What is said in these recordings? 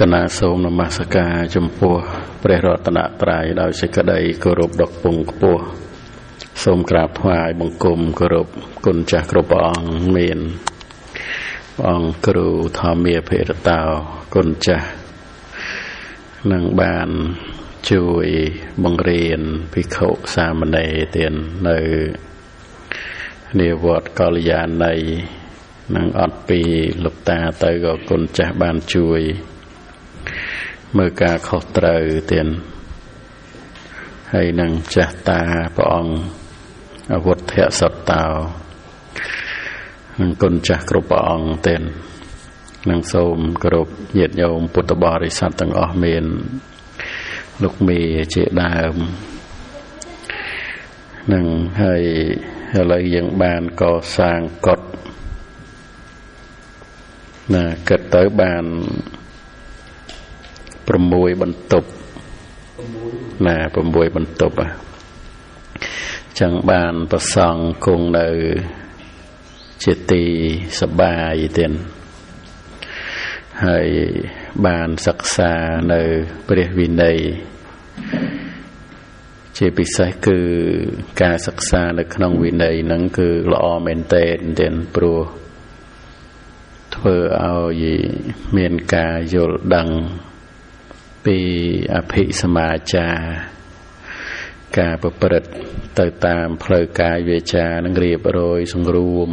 កណាសូមនមស្ការចំពោះព្រះរតនត្រ័យដោយសេចក្តីគោរពដ៏ខ្ពង់ខ្ពស់សូមក្រាបថ្វាយបង្គំគោរពគុណចាស់គ្រប់ព្រះអង្គមានអង្គគ្រូធម្មាភិរតោគុណចាស់នឹងបានជួយបង្រៀនភិក្ខុសាមណេរទាននៅនាវត្តកល្យាណីនឹងអត់ពីលោកតាទៅក៏គុណចាស់បានជួយមើលការខុសត្រូវទានហើយនឹងចាស់តាព្រះអង្គអវុធៈសតោនឹងគុណចាស់គ្រប់ព្រះអង្គទាននឹងសូមគោរពញាតិញោមពុទ្ធបរិស័ទទាំងអស់មានលោកមេជាដើមនឹងហើយឥឡូវយើងបានកសាងកុដិណាគិតទៅបាន6បន្ទប់ណា6បន្ទប់ចឹងបានប្រសង់គង់នៅជាទីសបាយទៀតហើយបានសិក្សានៅព្រះវិន័យជាពិសេសគឺការសិក្សានៅក្នុងវិន័យហ្នឹងគឺល្អមែនទែនទៀតព្រោះធ្វើឲ្យមានការយល់ដឹងពីអភិសមាចារការប្រព្រឹត្តទៅតាមផ្លូវកាយវាចានឹងរៀបរយសង្រួម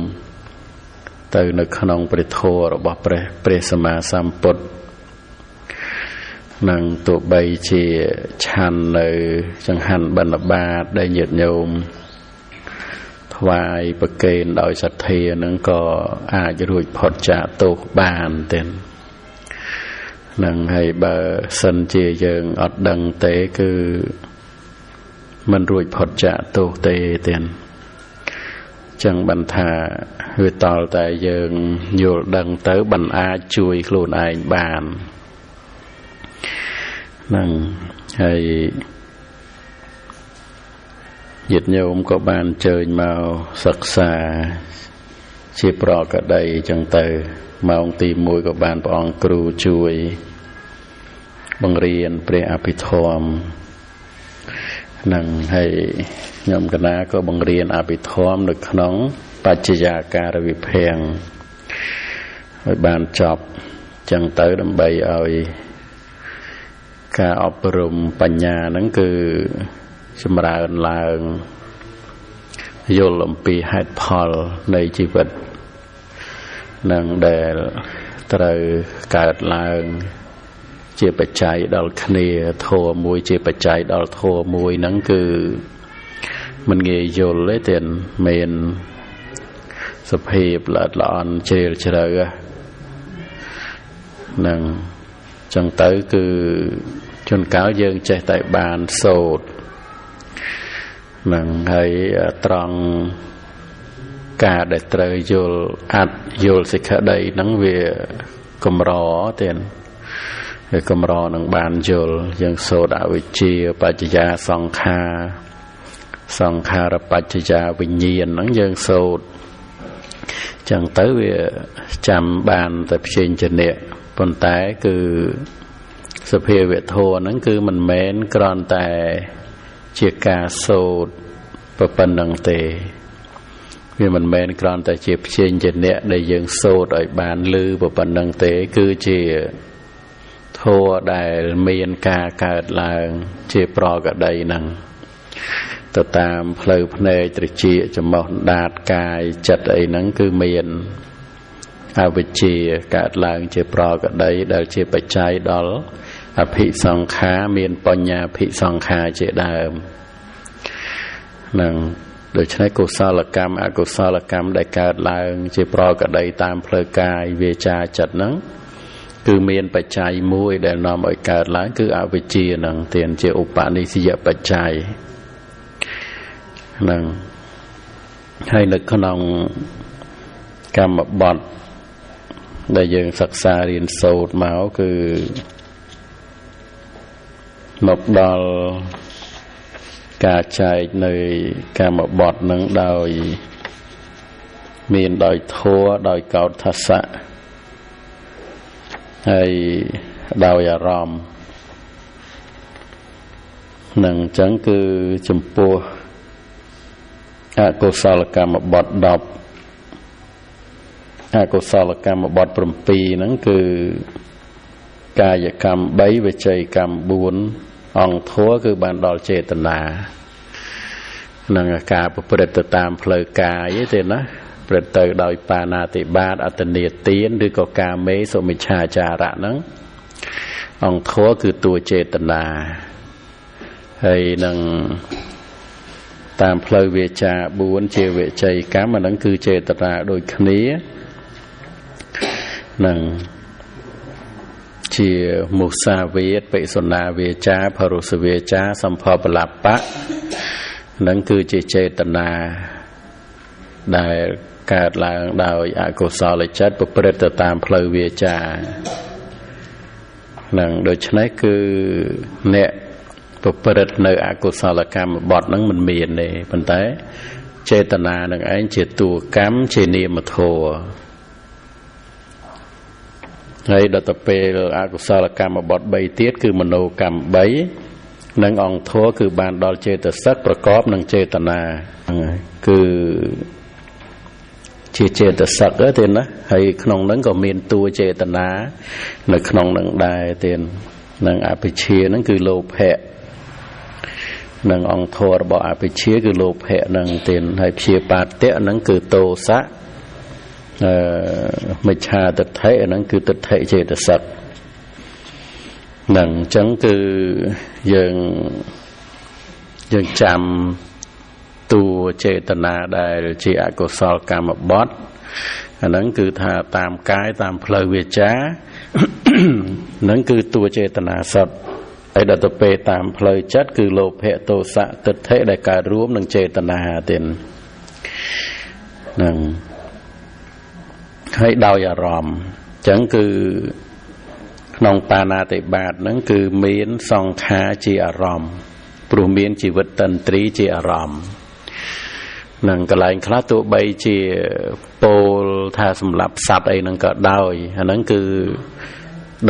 ទៅនៅក្នុងព្រះធម៌របស់ព្រះសម្មាសម្ពុទ្ធនឹងទោះបីជាឆាន់នៅចង្ហាន់បិណ្ឌបាតដែលញាតិញោមថ្វាយប្រគេនដោយសទ្ធានឹងក៏អាចរួចផុតចាកទោសបានទេនឹងហើយបើសិនជាយើងអត់ដឹងទេគឺមិនរួចផុតចាកទោសទេទេចឹងបានថាវាតល់តែយើងយល់ដឹងទៅបានអាចជួយខ្លួនឯងបាននឹងហើយញាតិញោមក៏បានអញ្ជើញមកសិក្សាជាប្រកដីចឹងទៅម៉ោងទី1ក៏បានព្រះអង្គគ្រូជួយបង្រៀនព្រះអភិធម្មនឹងហើយខ្ញុំកណាក៏បង្រៀនអភិធម្មនៅក្នុងបច្ចយាការវិភាំងឲ្យបានចប់ចឹងទៅដើម្បីឲ្យការអប់រំបញ្ញាហ្នឹងគឺចម្រើនឡើងយល់អំពីហេតុផលនៃជីវិតនឹងដែលត្រូវកើតឡើងជាបច្ច័យដល់គ្នាធម៌មួយជាបច្ច័យដល់ធម៌មួយហ្នឹងគឺមិនងាយយល់ទេទៀតមានសភាពល្អិតល្អន់ជ្រាលជ្រៅហ្នឹងចឹងទៅគឺជួនកាលយើងចេះតែបានសូត្រហ្នឹងហើយត្រង់ការដែលត្រូវយល់អត្តយល់សេចក្តីហ្នឹងវាកម្រទៀតវាកម្រនឹងបានយល់យើងសូត្រអវិជ្ជាបច្ចយាសង្ខារសង្ខារបច្ចយាវិញ្ញាណហ្នឹងយើងសូត្រចឹងទៅវាចាំបានតែផ្សេងជាអ្នកប៉ុន្តែគឺសភាវធម៌ហ្នឹងគឺមិនមែនគ្រាន់តែជាការសូត្រប៉ុណ្ណឹងទេវាមិនមែនគ្រាន់តែជាផ្សេងជាអ្នកដែលយើងសូត្រឲ្យបានឮប៉ុណ្ណឹងទេគឺជាធម៌ដែលមានការកើតឡើងជាប្រកដីហ្នឹងទៅតាមផ្លូវភ្នែកត្រចៀកច្រមុះដាតកាយចិត្តអីហ្នឹងគឺមានអវិជ្ជាកើតឡើងជាប្រកដីដែលជាបច្ច័យដល់អភិសង្ខារមានបញ្ញាភិសង្ខារជាដើមនឹងដូច្នេះកុសលកម្មអកុសលកម្មដែលកើតឡើងជាប្រកដីតាមផ្លូវកាយវាចាចិត្តហ្នឹងគឺមានបច្ច័យមួយដែលនាំឲ្យកើតឡើងគឺអវិជ្ជាហ្នឹងទានជាឧបនិស្សយបច្ច័យហ្នឹងហើយនៅក្នុងកម្មបត្តិដែលយើងសិក្សារៀនសូត្រមកគឺមកដល់ការចែកនៅកម្មបត្តិនឹងដោយមានដោយធម៌ដោយកោតថសៈហើយ ដោយអារម្មណ៍នឹងអញ្ចឹងគឺចំពោះអកុសលកម្មបទ10អកុសលកម្មបទ7ហ្នឹងគឺកាយកម្ម3វិច័យកម្ម4អង្គធម៌គឺបានដល់ចេតនានឹងការប្រព្រឹត្តទៅតាមផ្លូវកាយទេណាប្រព្រឹត្តទៅដោយបាណាតិបាតអត្តនេទានឬក៏កាមេសុមិច្ឆាចារៈហ្នឹងអង្គធម៌គឺតួចេតនាហើយនឹងតាមផ្លូវវាចា4ជាវិច័យកម្មអាហ្នឹងគឺចេតនាដូចគ្នានឹងជាមុសាវាទបិសុណាវាចាភរុសវាចាសម្ភបលបៈនឹងគឺជាចេតនាដែលកើតឡើងដោយអកុសលចិត្តប្រព្រឹត្តទៅតាមផ្លូវវាចានឹងដូច្នេះគឺអ្នកប្រព្រឹត្តនៅអកុសលកម្មបទហ្នឹងមិនមានទេប៉ុន្តែចេតនានឹងឯងជាតួកម្មជានាមធម៌ហើយដល់ទៅពេលអកុសលកម្មបទ3ទៀតគឺមโนកម្ម3និងអង្គធម៌គឺបានដល់ចេតសិកប្រកបនឹងចេតនាហ្នឹងហើយគឺជាចេតសិកទេណាហើយក្នុងហ្នឹងក៏មានតួចេតនានៅក្នុងហ្នឹងដែរទេនឹងអភិជាហ្នឹងគឺលោភៈនិងអង្គធម៌របស់អភិជាគឺលោភៈហ្នឹងទេហើយព្យាបាទៈហ្នឹងគឺទោសៈមិច្ឆាទិដ្ឋិហ្នឹងគឺទិដ្ឋិចេតសិកហ្នឹងអញ្ចឹងគឺយើងចាំតួចេតនាដែលជាអកុសលកម្មបទអាហ្នឹងគឺថាតាមកាយតាមផ្លូវវាចាហ្នឹងគឺតួចេតនាសុទ្ធហើយដល់ទៅពេលតាមផ្លូវចិត្តគឺលោភៈទោសៈទិដ្ឋិដែលកើតរួមនឹងចេតនាទៀតហ្នឹងហើយដោយអារម្មណ៍អញ្ចឹងគឺក្នុងបាណាតិបាតហ្នឹងគឺមានសង្ខារជាអារម្មណ៍ព្រោះមានជីវិតតន្ត្រីជាអារម្មណ៍នឹងកន្លែងខ្លះទោះបីជាពោលថាសម្រាប់សត្វអីហ្នឹងក៏ដោយអាហ្នឹងគឺ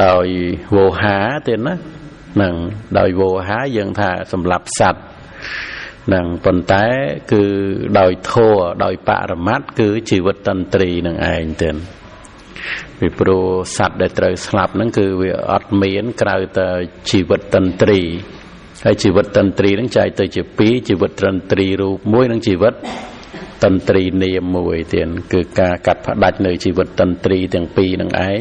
ដោយវោហាទៀតណានឹងដោយវោហាយើងថាសម្រាប់សត្វនឹងប៉ុន្តែគឺដោយធម៌ដោយបរមត្តគឺជីវិតតន្ត្រីនឹងឯងទៀតពីព្រោះសត្វដែលត្រូវស្លាប់ហ្នឹងគឺវាអត់មានក្រៅតែជីវិតតន្ត្រីហើយជីវិតតន្ត្រីហ្នឹងចែកទៅជាពីរជីវិតតន្ត្រីរូបមួយនិងជីវិតតន្ត្រីនាមមួយទៀតគឺការកាត់ផ្ដាច់នៅជីវិតតន្ត្រីទាំងពីរនឹងឯង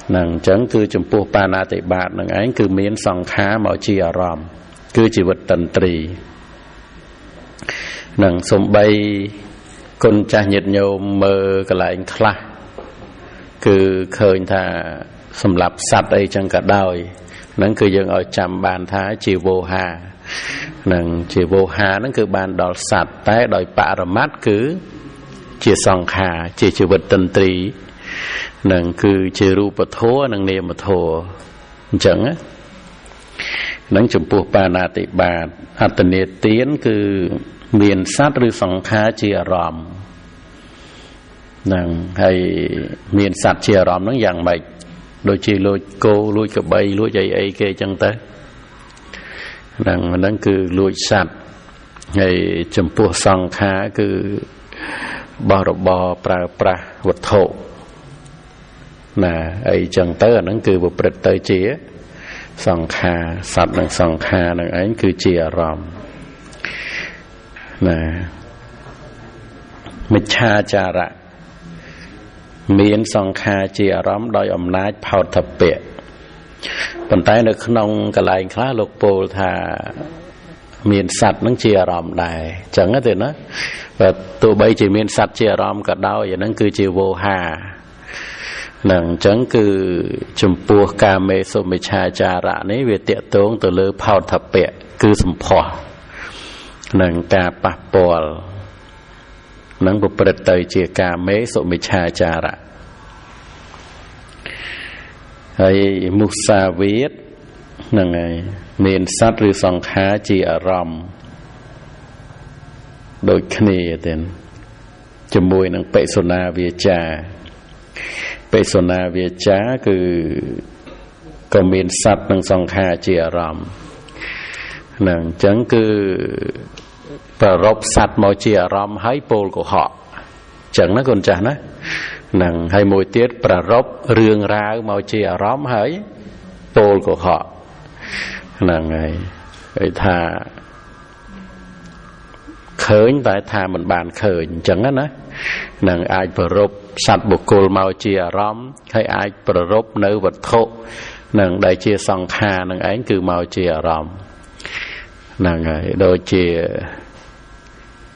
ហ្នឹងអញ្ចឹងគឺចំពោះបាណាតិបាតនឹងឯងគឺមានសង្ខារមកជាអារម្មណ៍គឺជីវិតតន្ត្រីនឹងសំបីគុណចាស់ញាតិញោមមើលកន្លែងខ្លះគឺឃើញថាសម្រាប់សត្វអីចឹងក៏ដោយហ្នឹងគឺយើងឲ្យចាំបានថាជាវោហានឹងជាវោហាហ្នឹងគឺបានដល់សត្វតែដោយបរមត្តគឺជាសង្ខារជាជីវិតតន្ត្រីនឹងគឺជារូបធម៌និងនាមធម៌អញ្ចឹងណានឹងចំពោះបាណាតិបាតអត្តនេទានគឺមានសត្វឬសង្ខារជាអារម្មណ៍ហ្នឹងហើយមានសត្វជាអារម្មណ៍ហ្នឹងយ៉ាងម៉េចដូចជាលួចគោលួចក្របីលួចអីអីគេអញ្ចឹងទៅហ្នឹងហ្នឹងគឺលួចសត្វហើយចំពោះសង្ខារគឺបោះរបរប្រើប្រាស់វត្ថុណាអីចឹងទៅអាហ្នឹងគឺប្រព្រឹត្តទៅជាសង្ខារសត្វនិងសង្ខារនឹងឯងគឺជាអារម្មណ៍ណាមិច្ឆាចារៈមានសង្ខារជាអារម្មណ៍ដោយអំណាចផោថពៈប៉ុន្តែនៅក្នុងកន្លែងខ្លះលោកពោលថាមានសត្វនឹងជាអារម្មណ៍ដែរអញ្ចឹងទេណាបើទោះបីជាមានសត្វជាអារម្មណ៍ក៏ដោយអាហ្នឹងគឺជាវោហានឹងអញ្ចឹងគឺចំពោះកាមេសុមិច្ឆាចារៈនេះវាតាក់ទងទៅលើផោថពៈគឺសម្ផស្សនឹងការប៉ះពាល់នឹងប្រព្រឹត្តទៅជាកាមេសុមិច្ឆាចារៈហើយមុសាវាទហ្នឹងហើយមានសត្វឬសង្ខារជាអារម្មណ៍ដូចគ្នាទេជាមួយនឹងបិសុណាវាចាបិសុណាវាចាគឺ ក៏មានសត្វនិងសង្ខារជាអារម្មណ៍ហ្នឹងអញ្ចឹងគឺប្ររពសត្វមកជាអារម្មណ៍ហើយពោលកុហកអញ្ចឹងណាកូនចាស់ណាហ្នឹងហើយមួយទៀតប្ររពរឿងរ៉ាវមកជាអារម្មណ៍ហើយពោលកុហកហ្នឹងហើយគេថាឃើញតែថាមិនបានឃើញអញ្ចឹងណានឹងអាចប្ររពសត្វបុគ្គលមកជាអារម្មណ៍ហើយអាចប្ររពនៅវត្ថុនឹងដែលជាសង្ខារនឹងឯងគឺមកជាអារម្មណ៍ហ្នឹងហើយដូចជា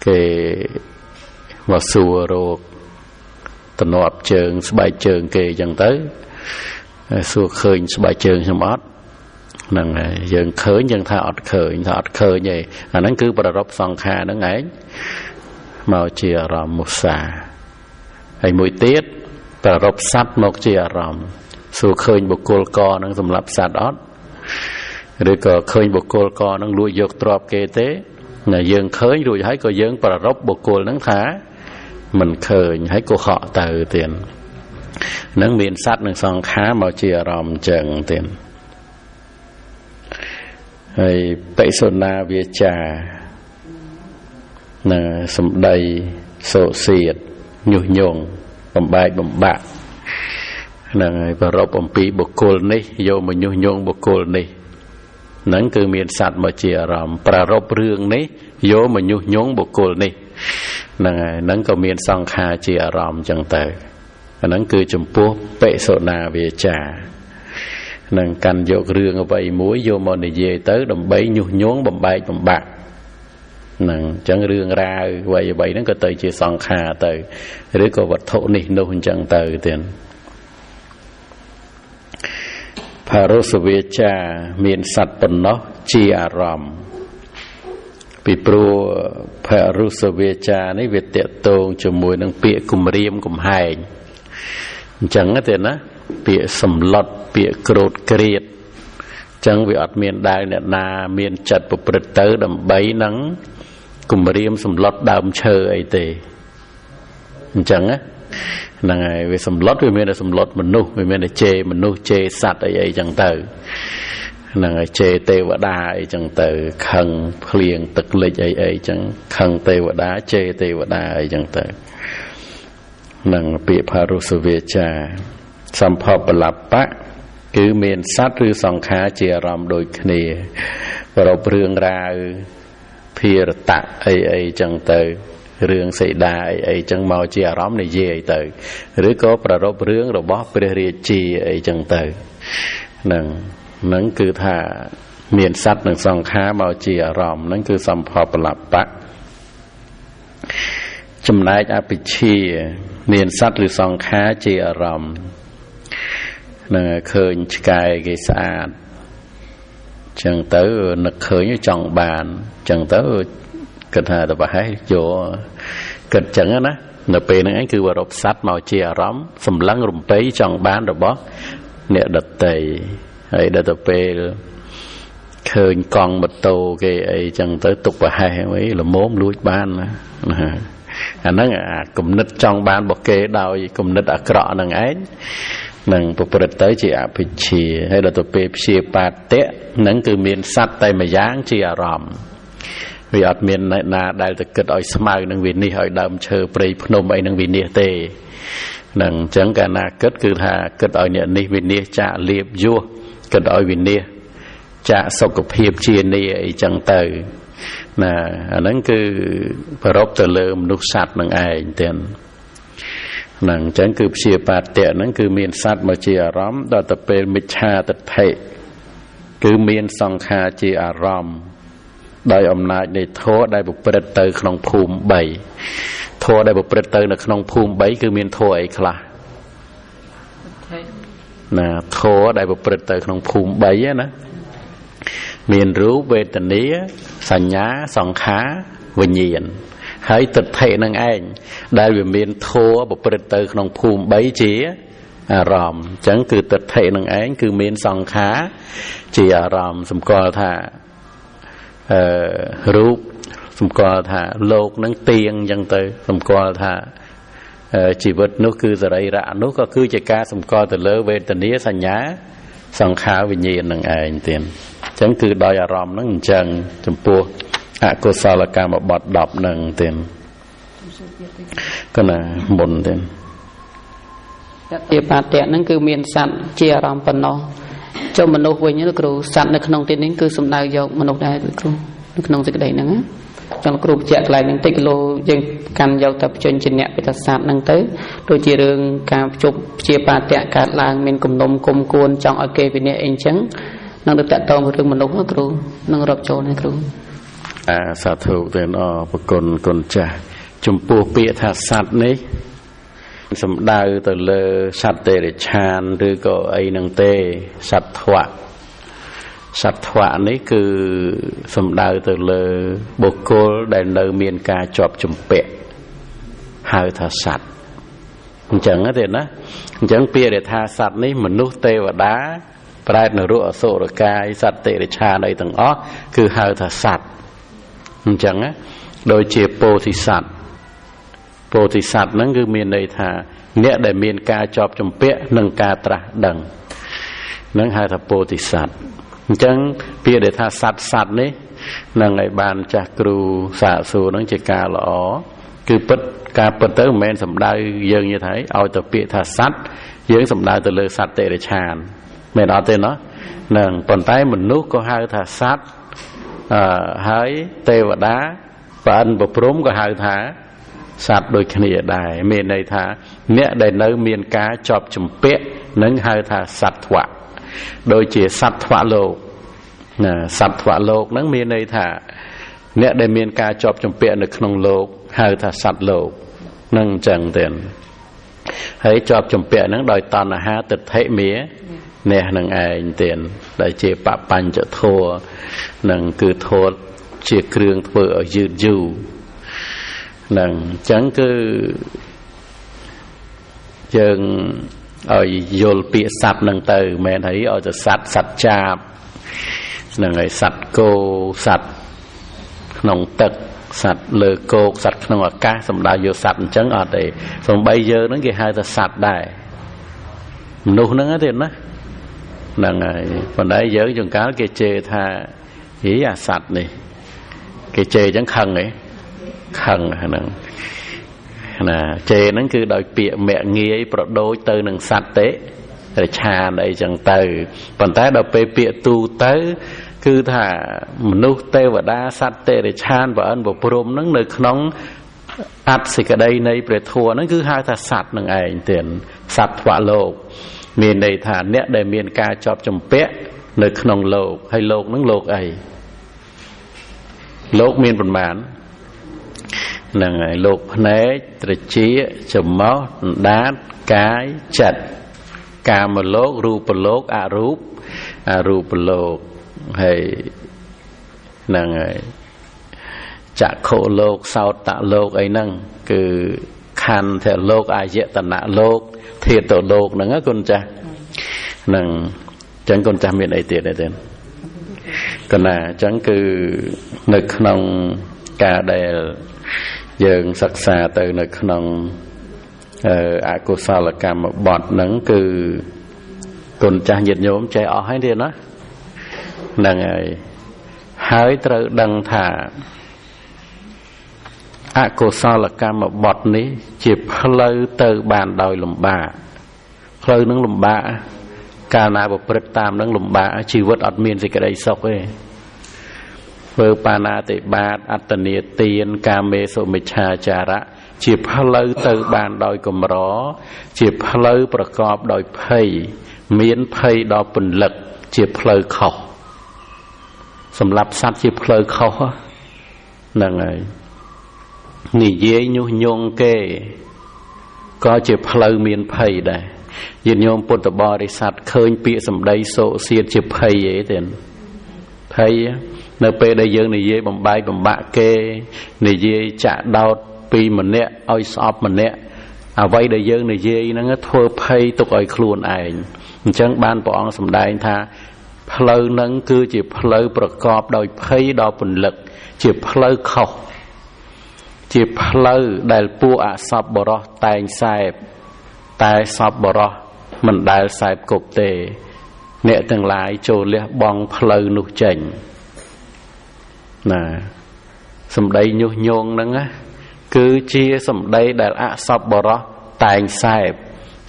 គេមកសួររោគតំណប់ជើងស្បែកជើងគេអញ្ចឹងទៅសួរឃើញស្បែកជើងខ្ញុំអត់ហ្នឹងហើយយើងឃើញយើងថាអត់ឃើញថាអត់ឃើញទេអាហ្នឹងគឺប្ររពសង្ខារហ្នឹងឯងមកជាអារម្មណ៍មុសាហើយមួយទៀតប្ររពសត្វមកជាអារម្មណ៍សួរឃើញបុគ្គលកហ្នឹងសម្រាប់សត្វអត់ឬក៏ឃើញបុគ្គលកហ្នឹងលួចយកទ្រព្យគេទេណាយើងឃើញរួចហើយក៏យើងប្ររពបុគ្គលហ្នឹងថាមិនឃើញហើយក៏ហក់ទៅទៀតហ្នឹងមានសត្វនិងសង្ខារមកជាអារម្មណ៍អញ្ចឹងទៀតហើយបិសុណាវាចាណាសម្ដីសោសៀតញុះញង់បំបែកបំបាក់ហ្នឹងហើយប្ររពអំពីបុគ្គលនេះយកមកញុះញង់បុគ្គលនេះហ្នឹងគឺមានសត្វមកជាអារម្មណ៍ប្ររពរឿងនេះយកមកញុះញង់បុគ្គលនេះហ្នឹងហើយហ្នឹងក៏មានសង្ខារជាអារម្មណ៍អញ្ចឹងទៅអាហ្នឹងគឺចំពោះបិសុណាវាចានឹងកាន់យករឿងអ្វីមួយយកមកនិយាយទៅដើម្បីញុះញង់បំបែកបំបាក់ហ្នឹងអញ្ចឹងរឿងរ៉ាវអ្វីអ្វីហ្នឹងក៏ទៅជាសង្ខារទៅឬក៏វត្ថុនេះនោះអញ្ចឹងទៅទៀតផារុសវាចាមានសត្វប៉ុណ្ណោះជាអារម្មណ៍ពីព្រោះផារុសវាចានេះវាតកតងជាមួយនឹងពាក្យគំរាមកំហែងអញ្ចឹងទេណាពាក្យសម្លុតពាក្យក្រោតក្រៀតអញ្ចឹងវាអត់មានដែលអ្នកណាមានចិត្តប្រព្រឹត្តទៅដើម្បីនឹងគំរាមសម្លុតដើមឈើអីទេអញ្ចឹងណាហ្នឹងហើយវាសម្លុតវាមានតែសម្លុតមនុស្សវាមានតែជេរមនុស្សជេរសត្វអីអីចឹងទៅហ្នឹងហើយជេរទេវតាអីចឹងទៅខឹងភ្លៀងទឹកលិចអីអីចឹងខឹងទេវតាជេរទេវតាអីចឹងទៅហ្នឹងពាក្យផារុសវាចាសម្ភបលបៈគឺមានសត្វឬសង្ខារជាអារម្មណ៍ដូចគ្នាប្រពរឿងរ៉ាវភារតៈអីអីចឹងទៅរឿងសីតាអីអីចឹងមកជាអារម្មណ៍និយាយទៅឬក៏ប្ររពរឿងរបស់ព្រះរាជាអីចឹងទៅហ្នឹងហ្នឹងគឺថាមានសត្វនិងសង្ខារមកជាអារម្មណ៍ហ្នឹងគឺសម្ភបលបៈចំណែកអភិជាមានសត្វឬសង្ខារជាអារម្មណ៍នឹងឃើញឆ្កែគេស្អាតចឹងទៅនឹកឃើញចង់បានចឹងទៅគិតថាទៅប្រហែលយកគិតចឹងណានៅពេលហ្នឹងឯងគឺវរពសត្វមកជាអារម្មណ៍សម្លឹងរំពៃចង់បានរបស់អ្នកដតីហើយដល់ទៅពេលឃើញកង់ម៉ូតូគេអីចឹងទៅទុកប្រហែលអីល្មមលួចបានណាអាហ្នឹងអាគំនិតចង់បានរបស់គេដោយគំនិតអាក្រក់ហ្នឹងឯងនឹងប្រព្រឹត្តទៅជាអភិជាហើយដល់ទៅពេលព្យាបាទៈហ្នឹងគឺមានសត្វតែម្យ៉ាងជាអារម្មណ៍វាអត់មានអ្នកណាដែលទៅគិតឲ្យស្មៅនឹងវិនិច្ឆ័យឲ្យដើមឈើព្រៃភ្នំអីនឹងវិនិច្ឆ័យទេនឹងអញ្ចឹងកាលណាគិតគឺថាគិតឲ្យអ្នកនេះវិនិច្ឆ័យចាកលៀបយោះគិតឲ្យវិនិច្ឆ័យចាកសុខភាពជានីអីចឹងទៅណាអាហ្នឹងគឺប្រពទៅលើមនុស្សសត្វនឹងឯងទៀតហ្នឹងអញ្ចឹងគឺព្យាបាទៈហ្នឹងគឺមានសត្វមកជាអារម្មណ៍ដល់ទៅពេលមិច្ឆាទិដ្ឋិគឺមានសង្ខារជាអារម្មណ៍ដោយអំណាចនៃធម៌ដែលប្រព្រឹត្តទៅក្នុងភូមិ3ធម៌ដែលប្រព្រឹត្តទៅនៅក្នុងភូមិ3គឺមានធម៌អីខ្លះណាធម៌ដែលប្រព្រឹត្តទៅក្នុងភូមិ3ណាមានរូបវេទនាសញ្ញាសង្ខារវិញ្ញាណហើយទិដ្ឋិនឹងឯងដែលវាមានធម៌ប្រព្រឹត្តទៅក្នុងភូមិ3ជាអារម្មណ៍អញ្ចឹងគឺទិដ្ឋិនឹងឯងគឺមានសង្ខារជាអារម្មណ៍សម្គាល់ថារូបសម្គាល់ថាលោកនឹងទៀងអញ្ចឹងទៅសម្គាល់ថាជីវិតនោះគឺសរីរៈនោះក៏គឺជាការសម្គាល់ទៅលើវេទនាសញ្ញា សង្ខារវិញ្ញាណនឹងឯងទៀតអញ្ចឹងគឺដោយអារម្មណ៍ហ្នឹងអញ្ចឹងចំពោះអកុសលកម្មបទ10ហ្នឹងទៀតកណាមុនទៀតជាបាតៈហ្នឹងគឺមានសត្វជាអារម្មណ៍ប៉ុណ្ណោះចុះមនុស្សវិញលោកគ្រូសត្វនៅក្នុងទីនេះគឺសំដៅយកមនុស្សដែរលោកគ្រូនៅក្នុងសេចក្តីហ្នឹងណាចង់គ្រូបញ្ជាក់កន្លែងហ្នឹងតិចគីឡូយើងកាន់យកតែបញ្ចេញជាអ្នកពិតសត្វហ្នឹងទៅដូចជារឿងការភ្ជប់ជាបាតៈកើតឡើងមានគំនុំគុំគួនចង់ឲ្យគេវិនិច្ឆ័យអីចឹងនឹងទៅតាក់ទងរឿងមនុស្សគ្រូនឹងរាប់ចូលនេះគ្រូអាសាធុទេអរប្រគុណគុណចាស់ចំពោះពាក្យថាសត្វនេះសំដៅទៅលើសត្វតិរិឆានឬក៏អីនឹងទេសត្វធវៈសត្វធវៈនេះគឺសំដៅទៅលើបុគ្គលដែលនៅមានការជាប់ជំពាក់ហៅថាសត្វអញ្ចឹងទេណាអញ្ចឹងពាក្យដែលថាសត្វនេះមនុស្សទេវតាប្រែតនរកអសុរកាយសត្វតិរិឆានអីទាំងអស់គឺហៅថាសត្វអញ្ចឹងណាដូចជាពោធិសត្វពោធិសត្វហ្នឹងគឺមានន័យថាអ្នកដែលមានការជាប់ជំពាក់និងការត្រាស់ដឹងហ្នឹងហៅថាពោធិសត្វអញ្ចឹងពាក្យដែលថាសត្វសត្វនេះនឹងឲ្យបានចាស់គ្រូសាកសួរហ្នឹងជាការល្អគឺពិតការពិតទៅមិនមែនសំដៅយើងនិយាយថាឲ្យទៅពាក្យថាសត្វយើងសំដៅទៅលើសត្វតិរិឆានមែនអត់ទេណោះហ្នឹងប៉ុន្តែមនុស្សក៏ហៅថាសត្វហើយទេវតាប្រអិនប្រព្រំក៏ហៅថាសត្វដូចគ្នាដែរមានន័យថាអ្នកដែលនៅមានការជាប់ជំពាក់នឹងហៅថាសត្វធវៈដូចជាសត្វធវៈលោកណាសត្វធវៈលោកហ្នឹងមានន័យថាអ្នកដែលមានការជាប់ជំពាក់នៅក្នុងលោកហៅថាសត្វលោកនឹងអញ្ចឹងទេហើយជាប់ជំពាក់ហ្នឹងដោយតណ្ហាទិដ្ឋិមានេះនឹងឯងទេដែលជាបបញ្ចធម៌នឹងគឺធម៌ជាគ្រឿងធ្វើឲ្យយឺតយូរនឹងអញ្ចឹងគឺយើងឲ្យយល់ពាក្យសត្វនឹងទៅមែនហើយឲ្យទៅសត្វសត្វចាបនឹងឲ្យសត្វគោសត្វក្នុងទឹកសត្វលើគោកសត្វក្នុងអាកាសសំដៅយកសត្វអញ្ចឹងអត់ទេសំបីយើងហ្នឹងគេហៅថាសត្វដែរមនុស្សហ្នឹងទេណាហ្នឹងហើយប៉ុន្តែយើងចង្កាលគេជេរថាហីអាសត្វនេះគេជេរអញ្ចឹងខឹងហីខឹងហ្នឹងណាជេរហ្នឹងគឺដោយពាក្យមាក់ងាយប្រដូចទៅនឹងសត្វតិរិឆានអីចឹងទៅប៉ុន្តែដល់ពេលពាក្យទូទៅគឺថាមនុស្សទេវតាសត្វតិរិឆានប្រអិនប្រព្រំហ្នឹងនៅក្នុងអត្តសេចក្តីនៃព្រះធម៌ហ្នឹងគឺហៅថាសត្វនឹងឯងទៀតសត្វធវៈលោកមានន័យថាអ្នកដែលមានការជាប់ជំពាក់នៅក្នុងលោកហើយលោកហ្នឹងលោកអីលោកមានប៉ុន្មានហ្នឹងហើយលោកភ្នែកត្រចៀកច្រមុះអណ្ដាតកាយចិត្តកាមលោករូបលោកអរូបអរូបលោកហើយហ្នឹងហើយចក្ខុលោកសោតលោកអីហ្នឹងគឺខន្ធលោកអាយតនៈលោកធាតុលោកហ្នឹងណាគុណចាស់ហ្នឹងអញ្ចឹងគុណចាស់មានអីទៀតទេកណាអញ្ចឹងគឺនៅក្នុងការដែលយើងសិក្សាទៅនៅក្នុងអកុសលកម្មបទហ្នឹងគឺគុណចាស់ញាតិញោមចេះអស់ហើយទៀតណាហ្នឹងហើយហើយត្រូវដឹងថាអកុសលកម្មបទនេះជាផ្លូវទៅបានដោយលំបាកផ្លូវនឹងលំបាកកាលណាប្រព្រឹត្តតាមនឹងលំបាកជីវិតអត់មានសេចក្តីសុខទេធ្វើបាណាតិបាតអត្តនីទានកាមេសុមិច្ឆាចារៈជាផ្លូវទៅបានដោយកម្រជាផ្លូវប្រកបដោយភ័យមានភ័យដល់ពន្លឹកជាផ្លូវខុសសម្រាប់សត្វជាផ្លូវខុសហ្នឹងហើយនិយាយញុះញង់គេក៏ជាផ្លូវមានភ័យដែរញាតិញោមពុទ្ធបរិស័ទឃើញពាក្យសម្ដីសោកសៀតជាភ័យអីទេភ័យនៅពេលដែលយើងនិយាយបំបែកបំបាក់គេនិយាយចាក់ដោតពីម្នាក់ឲ្យស្អប់ម្នាក់អ្វីដែលយើងនិយាយហ្នឹងធ្វើភ័យទុកឲ្យខ្លួនឯងអញ្ចឹងបានព្រះអង្គសម្ដែងថាផ្លូវហ្នឹងគឺជាផ្លូវប្រកបដោយភ័យដល់ពន្លឹកជាផ្លូវខុសជាផ្លូវដែលពួកអសពបរោះតែងសែបតែសពបរោះមិនដែលសែបគប់ទេ អ្នកទាំងឡាយចូលលះបង់ផ្លូវនោះចេញណាសម្ដីញុះញង់ហ្នឹងណាគឺជាសម្ដីដែលអសប្បុរសតែងសែប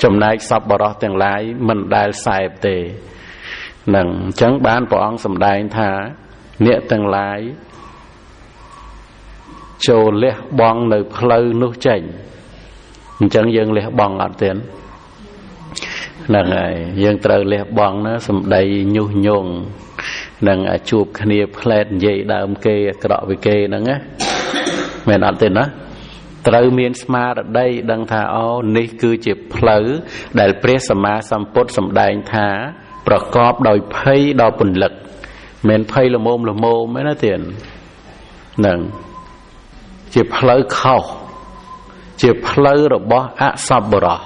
ចំណែកសប្បុរសទាំងឡាយមិនដែលសែបទេនឹងអញ្ចឹងបានព្រះអង្គសម្ដែងថាអ្នកទាំងឡាយចូលលះបង់នៅផ្លូវនោះចេញអញ្ចឹងយើងលះបង់អត់ទេហ្នឹងហើយយើងត្រូវលះបង់ណាសម្ដីញុះញង់នឹងជួបគ្នាផ្លែតនិយាយដើមគេអាក្រក់វិគេហ្នឹងណាមែនអត់ទេណាត្រូវមានស្មារតីដឹងថាអូនេះគឺជាផ្លូវដែលព្រះសម្មាសម្ពុទ្ធសម្ដែងថាប្រកបដោយភ័យដល់ពន្លឹកមិនភ័យល្មមល្មមទេណាទៀតហ្នឹងជាផ្លូវខុសជាផ្លូវរបស់អសប្បុរស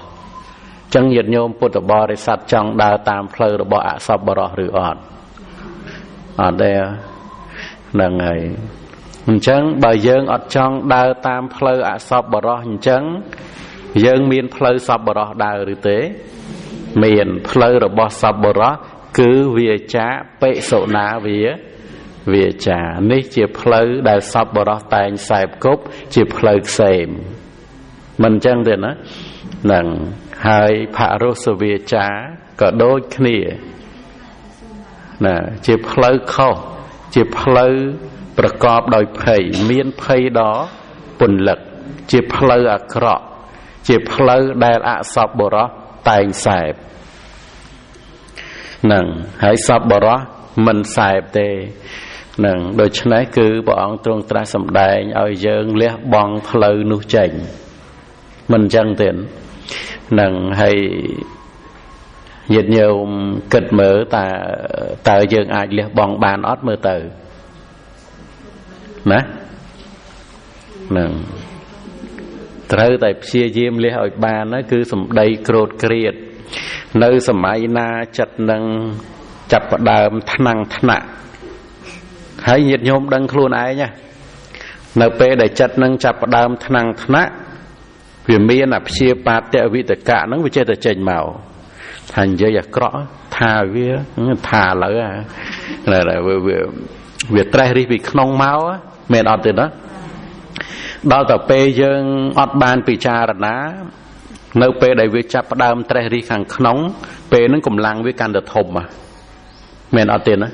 ចឹងញាតិញោមពុទ្ធបរិស័ទចង់ដើរតាមផ្លូវរបស់អសប្បុរសឬអត់អត់ទេហ្នឹងហើយអញ្ចឹងបើយើងអត់ចង់ដើរតាមផ្លូវអសប្បុរសអញ្ចឹងយើងមានផ្លូវសប្បុរសដើរឬទេមានផ្លូវរបស់សប្បុរសគឺវាចាបិសុណាវាចានេះជាផ្លូវដែលសប្បុរសតែងសែបគប់ជាផ្លូវក្សេមមិនអញ្ចឹងទេណាហ្នឹងហើយផរុសវាចាក៏ដូចគ្នាណាជាផ្លូវខុសជាផ្លូវប្រកបដោយភ័យមានភ័យដល់ពន្លឹកជាផ្លូវអាក្រក់ជាផ្លូវដែលអសប្បុរសតែងសែបហ្នឹងហើយសប្បុរសមិនសែបទេហ្នឹងដូច្នេះគឺព្រះអង្គទ្រង់ត្រាស់សម្ដែងឲ្យយើងលះបង់ផ្លូវនោះចេញមិនអញ្ចឹងទេហ្នឹងហើយញាតិញោមគិតមើលតើយើងអាចលះបង់បានអត់មើលទៅណាហ្នឹងត្រូវតែព្យាយាមលះឲ្យបានណាគឺសម្ដីក្រោតក្រៀតនៅសម័យណាចិត្តនឹងចាប់ផ្ដើមថ្នាំងថ្នាក់ហើយញាតិញោមដឹងខ្លួនឯងណានៅពេលដែលចិត្តនឹងចាប់ផ្ដើមថ្នាំងថ្នាក់វាមានអព្យាបាទវិតកៈហ្នឹងវាចេះតែចេញមកថានិយាយអាក្រក់ថាវាថាឥឡូវវាត្រេះរិះពីក្នុងមកមែនអត់ទេណាដល់តែពេលយើងអត់បានពិចារណានៅពេលដែលវាចាប់ផ្ដើមត្រេះរិះខាងក្នុងពេលហ្នឹងកម្លាំងវាកាន់តែធំមែនអត់ទេណា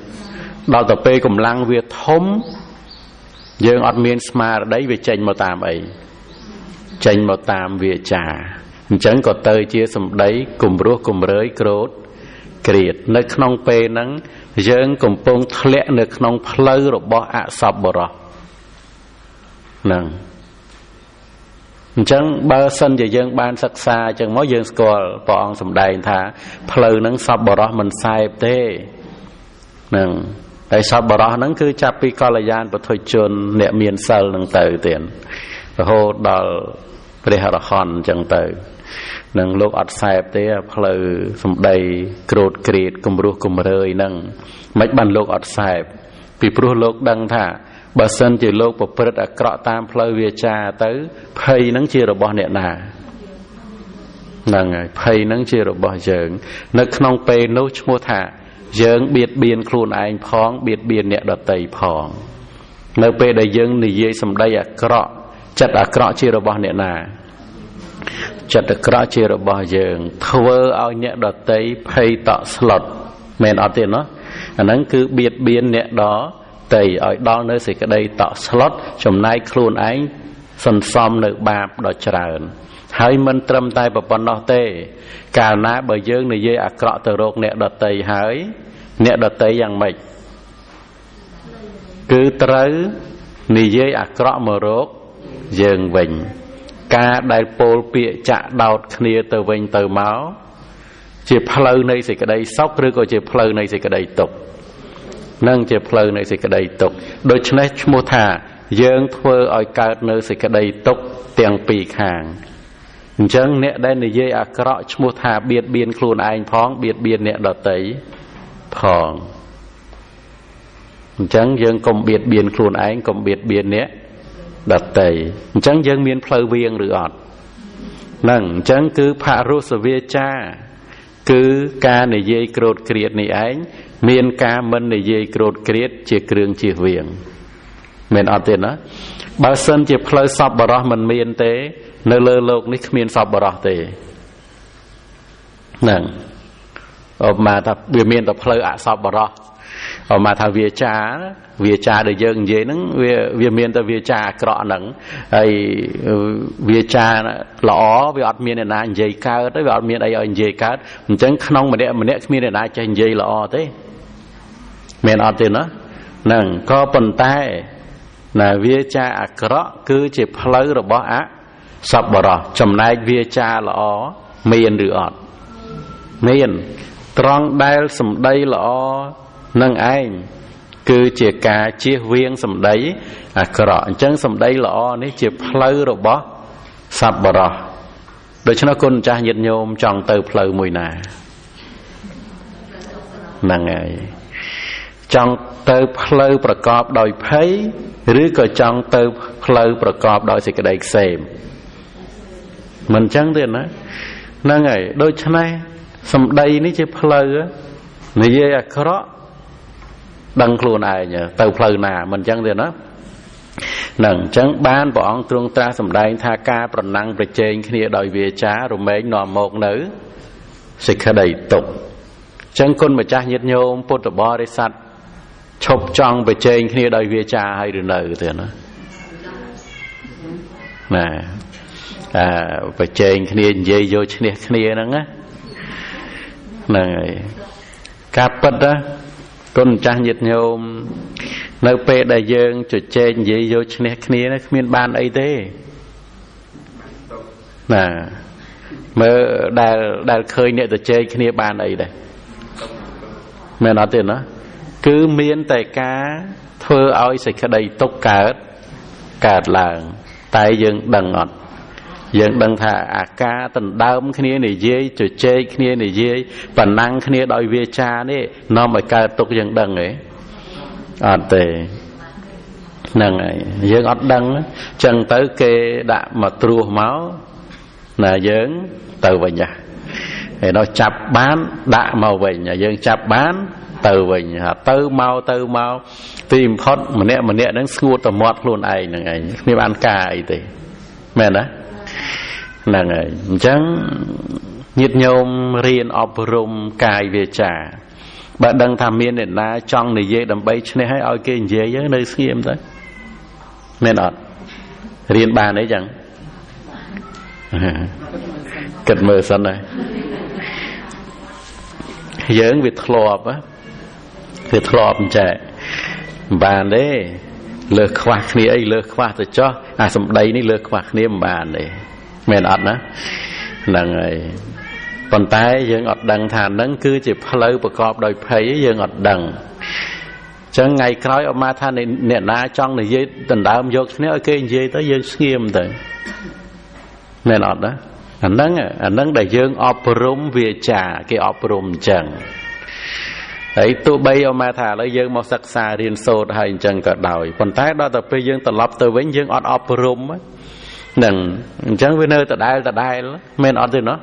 ដល់តែពេលកម្លាំងវាធំយើងអត់មានស្មារតីវាចេញមកតាមអីចេញមកតាមវាចាអញ្ចឹងក៏ទៅជាសម្ដីគំរោះគំរើយក្រោតក្រៀតនៅក្នុងពេលហ្នឹងយើងកំពុងធ្លាក់នៅក្នុងផ្លូវរបស់អសប្បុរសហ្នឹងអញ្ចឹងបើសិនជាយើងបានសិក្សាអញ្ចឹងមកយើងស្គាល់ព្រះអង្គសម្ដែងថាផ្លូវហ្នឹងសប្បុរសមិនសែបទេហ្នឹងហើយសប្បុរសហ្នឹងគឺចាប់ពីកល្យានពុទ្ធជនអ្នកមានសិលហ្នឹងទៅទៀតរហូតដល់ព្រះអរហន្តអញ្ចឹងទៅនឹងលោកអត់សែបទេផ្លូវសម្ដីក្រោតក្រៀតគំរោះគំរើយហ្នឹងមិនបានលោកអត់សែបពីព្រោះលោកដឹងថាបើសិនជាលោកប្រព្រឹត្តអាក្រក់តាមផ្លូវវាចាទៅភ័យហ្នឹងជារបស់អ្នកណាហ្នឹងហើយភ័យហ្នឹងជារបស់យើងនៅក្នុងពេលនោះឈ្មោះថាយើងបៀតបៀនខ្លួនឯងផងបៀតបៀនអ្នកដទៃផងនៅពេលដែលយើងនិយាយសម្ដីអាក្រក់ចិត្តអាក្រក់ជារបស់អ្នកណាចិត្តអាក្រក់ជារបស់យើងធ្វើឲ្យអ្នកដទៃភ័យតក់ស្លុតមែនអត់ទេណោះអាហ្នឹងគឺបៀតបៀនអ្នកដទៃឲ្យដល់នៅសេចក្តីតក់ស្លុតចំណែកខ្លួនឯងសន្សំនៅបាបដ៏ច្រើនហើយមិនត្រឹមតែប៉ុណ្ណោះទេកាលណាបើយើងនិយាយអាក្រក់ទៅរកអ្នកដទៃហើយអ្នកដទៃយ៉ាងម៉េចគឺត្រូវនិយាយអាក្រក់មករកយើងវិញការដែលពោលពាក្យចាក់ដោតគ្នាទៅវិញទៅមកជាផ្លូវនៃសេចក្តីសុខឬក៏ជាផ្លូវនៃសេចក្តីទុក្ខនឹងជាផ្លូវនៃសេចក្តីទុក្ខដូច្នេះឈ្មោះថាយើងធ្វើឲ្យកើតនៅសេចក្តីទុក្ខទាំងពីរខាងអញ្ចឹងអ្នកដែលនិយាយអាក្រក់ឈ្មោះថាបៀតបៀនខ្លួនឯងផងបៀតបៀនអ្នកដទៃផងអញ្ចឹងយើងកុំបៀតបៀនខ្លួនឯងកុំបៀតបៀនអ្នកដទៃអញ្ចឹងយើងមានផ្លូវវៀងឬអត់ហ្នឹងអញ្ចឹងគឺផរុសវាចា គឺការនិយាយក្រោតក្រៀតនេះឯងមានការមិននិយាយក្រោតក្រៀតជាគ្រឿងជៀសវាងមែនអត់ទេណាបើសិនជាផ្លូវសប្បុរសមិនមានទេនៅលើលោកនេះគ្មានសប្បុរសទេហ្នឹងឧបមាថាវាមានតែផ្លូវអសប្បុរសឧបមាថាវាចាដែលយើងនិយាយហ្នឹងវាមានតែវាចាអាក្រក់ហ្នឹងហើយវាចាល្អវាអត់មានអ្នកណានិយាយកើតទេវាអត់មានអីឲ្យនិយាយកើតអញ្ចឹងក្នុងម្នាក់ម្នាក់គ្មានអ្នកណាចេះនិយាយល្អទេមែនអត់ទេណាហ្នឹងក៏ប៉ុន្តែណាវាចាអាក្រក់គឺជាផ្លូវរបស់អសប្បុរសចំណែកវាចាល្អមានឬអត់មានត្រង់ដែលសម្ដីល្អនឹងឯងគឺជាការជៀសវាងសម្ដីអាក្រក់អញ្ចឹងសម្ដីល្អនេះជាផ្លូវរបស់សប្បុរសដូច្នោះគុណម្ចាស់ញាតិញោមចង់ទៅផ្លូវមួយណាហ្នឹងហើយចង់ទៅផ្លូវប្រកបដោយភ័យឬក៏ចង់ទៅផ្លូវប្រកបដោយសេចក្តីក្សេមមិនអញ្ចឹងទេណាហ្នឹងហើយដូច្នេះសម្ដីនេះជាផ្លូវនិយាយអាក្រក់ដឹងខ្លួនឯងទៅផ្លូវណាមិនអញ្ចឹងទេណាហ្នឹងអញ្ចឹងបានព្រះអង្គទ្រង់ត្រាស់សម្ដែងថាការប្រណាំងប្រជែងគ្នាដោយវាចារមែងនាំមកនៅសេចក្តីទុក្ខអញ្ចឹងគុណម្ចាស់ញាតិញោមពុទ្ធបរិស័ទឈប់ចង់ប្រជែងគ្នាដោយវាចាហើយឬនៅទេណាណាប្រជែងគ្នានិយាយយកឈ្នះគ្នាហ្នឹងណាហ្នឹងហើយការពិតណាគុណម្ចាស់ញាតិញោមនៅពេលដែលយើងជជែកនិយាយយកឈ្នះគ្នាគ្មានបានអីទេណាមើលដែលឃើញអ្នកជជែកគ្នាបានអីដែរមែនអត់ទេណាគឺមានតែការធ្វើឲ្យសេចក្តីទុក្ខកើតឡើងតែយើងដឹងអត់យើងដឹងថាអាការដណ្ដើមគ្នានិយាយជជែកគ្នានិយាយប្រណាំងគ្នាដោយវាចានេះនាំឲ្យកើតទុក្ខយើងដឹងទេអត់ទេហ្នឹងហើយយើងអត់ដឹងចឹងទៅគេដាក់មកត្រួសមកណាយើងទៅវិញហើយដល់ចាប់បានដាក់មកវិញយើងចាប់បានទៅវិញទៅមកទៅមកទីបំផុតម្នាក់ម្នាក់ហ្នឹងស្ងួតតែមាត់ខ្លួនឯងហ្នឹងឯងគ្មានបានការអីទេមែនណាហ្នឹងហើយអញ្ចឹងញាតិញោមរៀនអប់រំកាយវាចាបើដឹងថាមានអ្នកណាចង់និយាយដើម្បីឈ្នះឲ្យគេនិយាយនៅស្ងៀមទៅមែនអត់រៀនបានអីចឹងគិតមើលសិនណាយើងវាធ្លាប់អញ្ចឹងមិនបានទេលើសខ្វះគ្នាអីលើសខ្វះទៅចោះអាសម្ដីនេះលើសខ្វះគ្នាមិនបានទេមែនអត់ណាហ្នឹងហើយប៉ុន្តែយើងអត់ដឹងថាហ្នឹងគឺជាផ្លូវប្រកបដោយភ័យយើងអត់ដឹងអញ្ចឹងថ្ងៃក្រោយអត់មកថាអ្នកណាចង់និយាយដណ្ដើមយកគ្នាឲ្យគេនិយាយទៅយើងស្ងៀមទៅមែនអត់ណាអាហ្នឹងដែលយើងអប់រំវាចាគេអប់រំអញ្ចឹងហើយទោះបីអមថាឥឡូវយើងមកសិក្សារៀនសូត្រហើយអញ្ចឹងក៏ដោយប៉ុន្តែដល់ទៅពេលយើងត្រឡប់ទៅវិញយើងអត់អប់រំហ្នឹងអញ្ចឹងវានៅដដែលមែនអត់ទេណោះ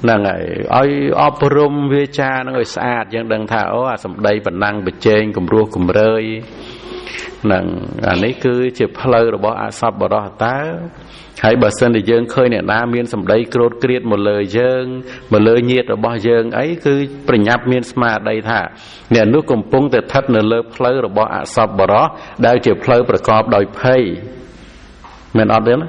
ហ្នឹងហើយឲ្យអប់រំវាចាហ្នឹងឲ្យស្អាតយើងដឹងថាអូអាសម្ដីប្រណាំងប្រជែងគំរោះគំរើយហ្នឹងអានេះគឺជាផ្លូវរបស់អសប្បុរសតើហើយបើសិនជាយើងឃើញអ្នកណាមានសម្ដីក្រោតក្រៀតមកលើយើងមកលើញាតិរបស់យើងអីគឺប្រញាប់មានស្មារតីថាអ្នកនោះកំពុងតែស្ថិតនៅលើផ្លូវរបស់អសប្បុរសដែលជាផ្លូវប្រកបដោយភ័យមែនអត់ទេណា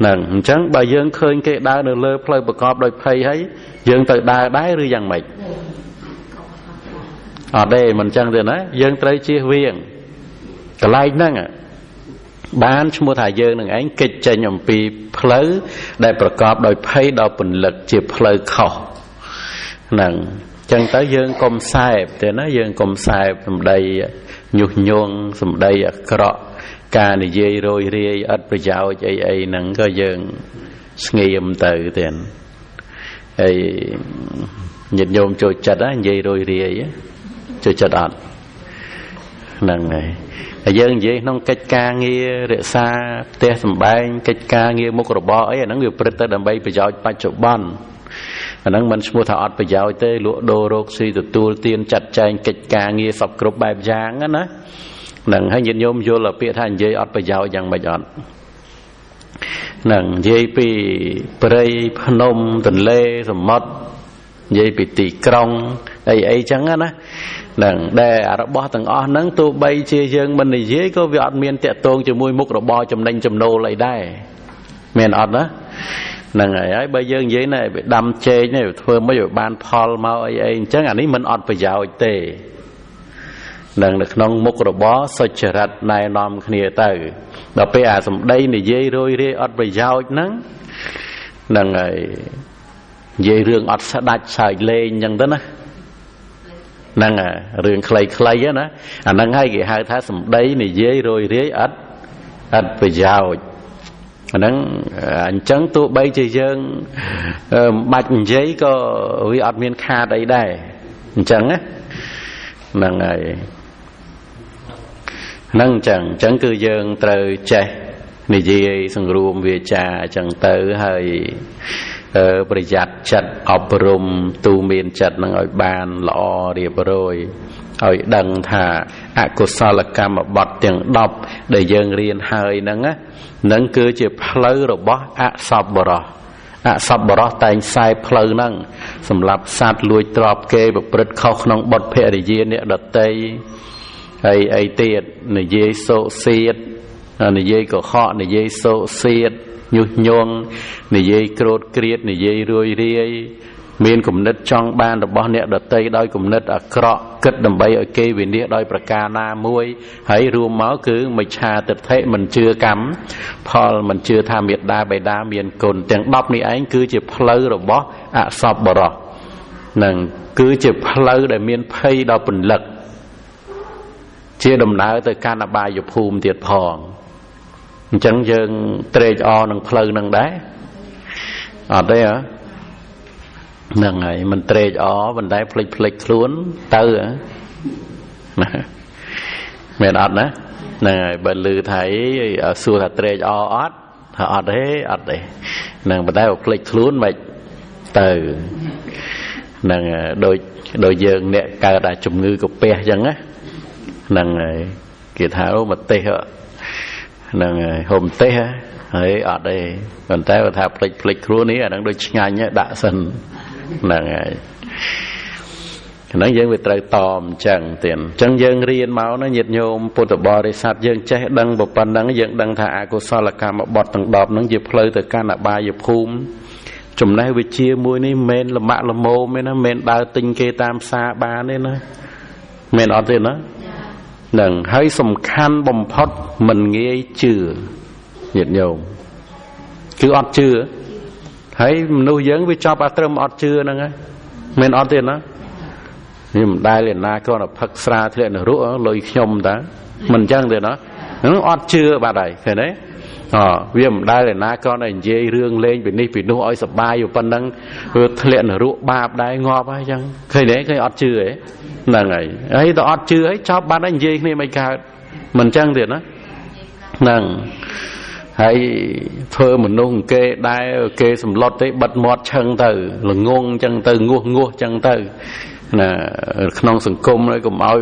ហ្នឹងអញ្ចឹងបើយើងឃើញគេដើរនៅលើផ្លូវប្រកបដោយភ័យហើយយើងទៅដើរដែរឬយ៉ាងម៉េចអត់ទេមិនអញ្ចឹងទេណាយើងត្រូវជៀសវាងកន្លែងហ្នឹងបានឈ្មោះថាយើងនឹងឯងគេចចេញអំពីផ្លូវដែលប្រកបដោយភ័យដល់ពន្លឹកជាផ្លូវខុសហ្នឹងអញ្ចឹងទៅយើងកុំសែបទេណាយើងកុំសែបសម្ដីញុះញង់សម្ដីអាក្រក់ការនិយាយរយរាយឥតប្រយោជន៍អីហ្នឹងក៏យើងស្ងៀមទៅទេហើយញាតិញោមចូលចិត្តនិយាយរយរាយចូលចិត្តអត់ហ្នឹងហើយហើយយើងនិយាយក្នុងកិច្ចការងាររក្សាផ្ទះសម្បែងកិច្ចការងារមុខរបរអីអាហ្នឹងវាព្រឹត្តទៅដើម្បីប្រយោជន៍បច្ចុប្បន្ន អាហ្នឹងមិនឈ្មោះថាអត់ប្រយោជន៍ទេលក់ដូររកស៊ីទទួលទានចាត់ចែងកិច្ចការងារសពគ្រប់បែបយ៉ាងណាហ្នឹងហើយញាតិញោមយល់ពាក្យថានិយាយអត់ប្រយោជន៍យ៉ាងម៉េចអត់ហ្នឹងនិយាយពីព្រៃភ្នំទន្លេសមុទ្រនិយាយពីទីក្រុងអីអីចឹងណាហ្នឹងដែលរបស់ទាំងអស់ហ្នឹងទោះបីជាយើងមិននិយាយក៏វាអត់មានតាក់ទងជាមួយមុខរបរចំណេញចំណូលអីដែរមែនអត់ណាហ្នឹងហើយបើយើងនិយាយណែដាំចេកនេះធ្វើមិនឲ្យបានផលមកអីអីអញ្ចឹងអានេះមិនអត់ប្រយោជន៍ទេនឹងនៅក្នុងមុខរបរសុចរិតណែនាំគ្នាទៅដល់ពេលអាសម្ដីនិយាយរយរាយអត់ប្រយោជន៍ហ្នឹងហ្នឹងហើយនិយាយរឿងអត់ស្ដាច់សើចលេងអញ្ចឹងទៅណាហ្នឹងរឿងខ្លីៗណាអាហ្នឹងហើយគេហៅថាសម្ដីនិយាយរយរាយអត់ប្រយោជន៍អាហ្នឹងអញ្ចឹងទោះបីជាយើងមិនបាច់និយាយក៏វាអត់មានខាតអីដែរអញ្ចឹងណាហ្នឹងហើយហ្នឹងអញ្ចឹងគឺយើងត្រូវចេះនិយាយសង្រួមវាចាអញ្ចឹងទៅហើយប្រយ័ត្នចិត្តអប់រំទូមានចិត្តនឹងឲ្យបានល្អរៀបរយឲ្យដឹងថាអកុសលកម្មបត្តិទាំង10ដែលយើងរៀនហើយហ្នឹងណានឹងគឺជាផ្លូវរបស់អសប្បុរសអសប្បុរសតែងខ្សែផ្លូវហ្នឹងសម្រាប់សត្វលួចទ្រព្យគេប្រព្រឹត្តខុសក្នុងបុត្រភរិយាអ្នកដតីហើយអីទៀតនិយាយសោកសៀតនិយាយកុហកនិយាយសោកសៀតញុះញង់និយាយក្រោតក្រៀតនិយាយរួយរាយមានគំនិតចង់បានរបស់អ្នកដតីដោយគំនិតអាក្រក់គិតដើម្បីឲ្យគេវិនិច្ឆ័យដោយប្រការណាមួយហើយរួមមកគឺមិច្ឆាទិដ្ឋិមិនជឿកម្មផលមិនជឿថាមេត្តាបិតាមានគុណទាំង10នេះឯងគឺជាផ្លូវរបស់អសប្បុរសនឹងគឺជាផ្លូវដែលមានភ័យដល់ពន្លឹកជាដំណើរទៅកាន់អបាយភូមិទៀតផងអញ្ចឹងយើងត្រេកអរនឹងផ្លូវនឹងដែរអត់ទេហ៎ហ្នឹងហើយមិនត្រេកអរប៉ុន្តែភ្លេចខ្លួនទៅណាមែនអត់ណាហ្នឹងហើយបើលឺថាសួរថាត្រេកអរអត់ថាអត់ទេអត់ទេហ្នឹងប៉ុន្តែបើភ្លេចខ្លួនមិនទៅហ្នឹងដូចយើងអ្នកកើតអាជំងឺកាពះអញ្ចឹងណាហ្នឹងហើយគេថាអូម្ទេសហ្នឹងហើយហូបម្ទេសហើយអត់ទេប៉ុន្តែបើថាភ្លេចខ្លួននេះអាហ្នឹងដូចឆ្ងាញ់ដាក់សិនហ្នឹងហើយហ្នឹងយើងវាត្រូវតមអញ្ចឹងទៀតអញ្ចឹងយើងរៀនមកណាញាតិញោមពុទ្ធបរិស័ទយើងចេះដឹងប៉ុណ្ណឹងយើងដឹងថាអកុសលកម្មបត្តិទាំង10ហ្នឹងជាផ្លូវទៅកាន់អបាយភូមិចំណេះវិជ្ជាមួយនេះមិនមែនលមាក់លមមទេណាមិនមែនដើរទិញគេតាមផ្សារបានទេណាមែនអត់ទេណាហ្នឹងហើយសំខាន់បំផុតមិនងាយជឿញាតិញោមគឺអត់ជឿហើយមនុស្សយើងវាចប់អាត្រឹមអត់ជឿហ្នឹងហើយមែនអត់ទេណានេះមិនដែលឯណាគ្រាន់តែផឹកស្រាធ្លាក់នរកលុយខ្ញុំតាមិនអញ្ចឹងទេណាហ្នឹងអត់ជឿបាត់ហើយឃើញទេអវាមិនដែលឯណាគ្រាន់តែនិយាយរឿងលេងពីនេះពីនោះឲ្យសប្បាយอยู่ប៉ុណ្ណឹងវាធ្លាក់នរកបាបដែរងាប់ហើយអញ្ចឹងឃើញទេឃើញអត់ជឿទេហ្នឹងហើយហើយទៅអត់ជឿហើយចប់បាត់ហើយនិយាយគ្នាមិនកើតមិនអញ្ចឹងទេណាហ្នឹងហើយធ្វើមនុស្សគេដែរគេសម្លុតទេបិទមាត់ឆឹងទៅល្ងងអញ្ចឹងទៅងោះងោះអញ្ចឹងទៅណាក្នុងសង្គមហើយកុំឲ្យ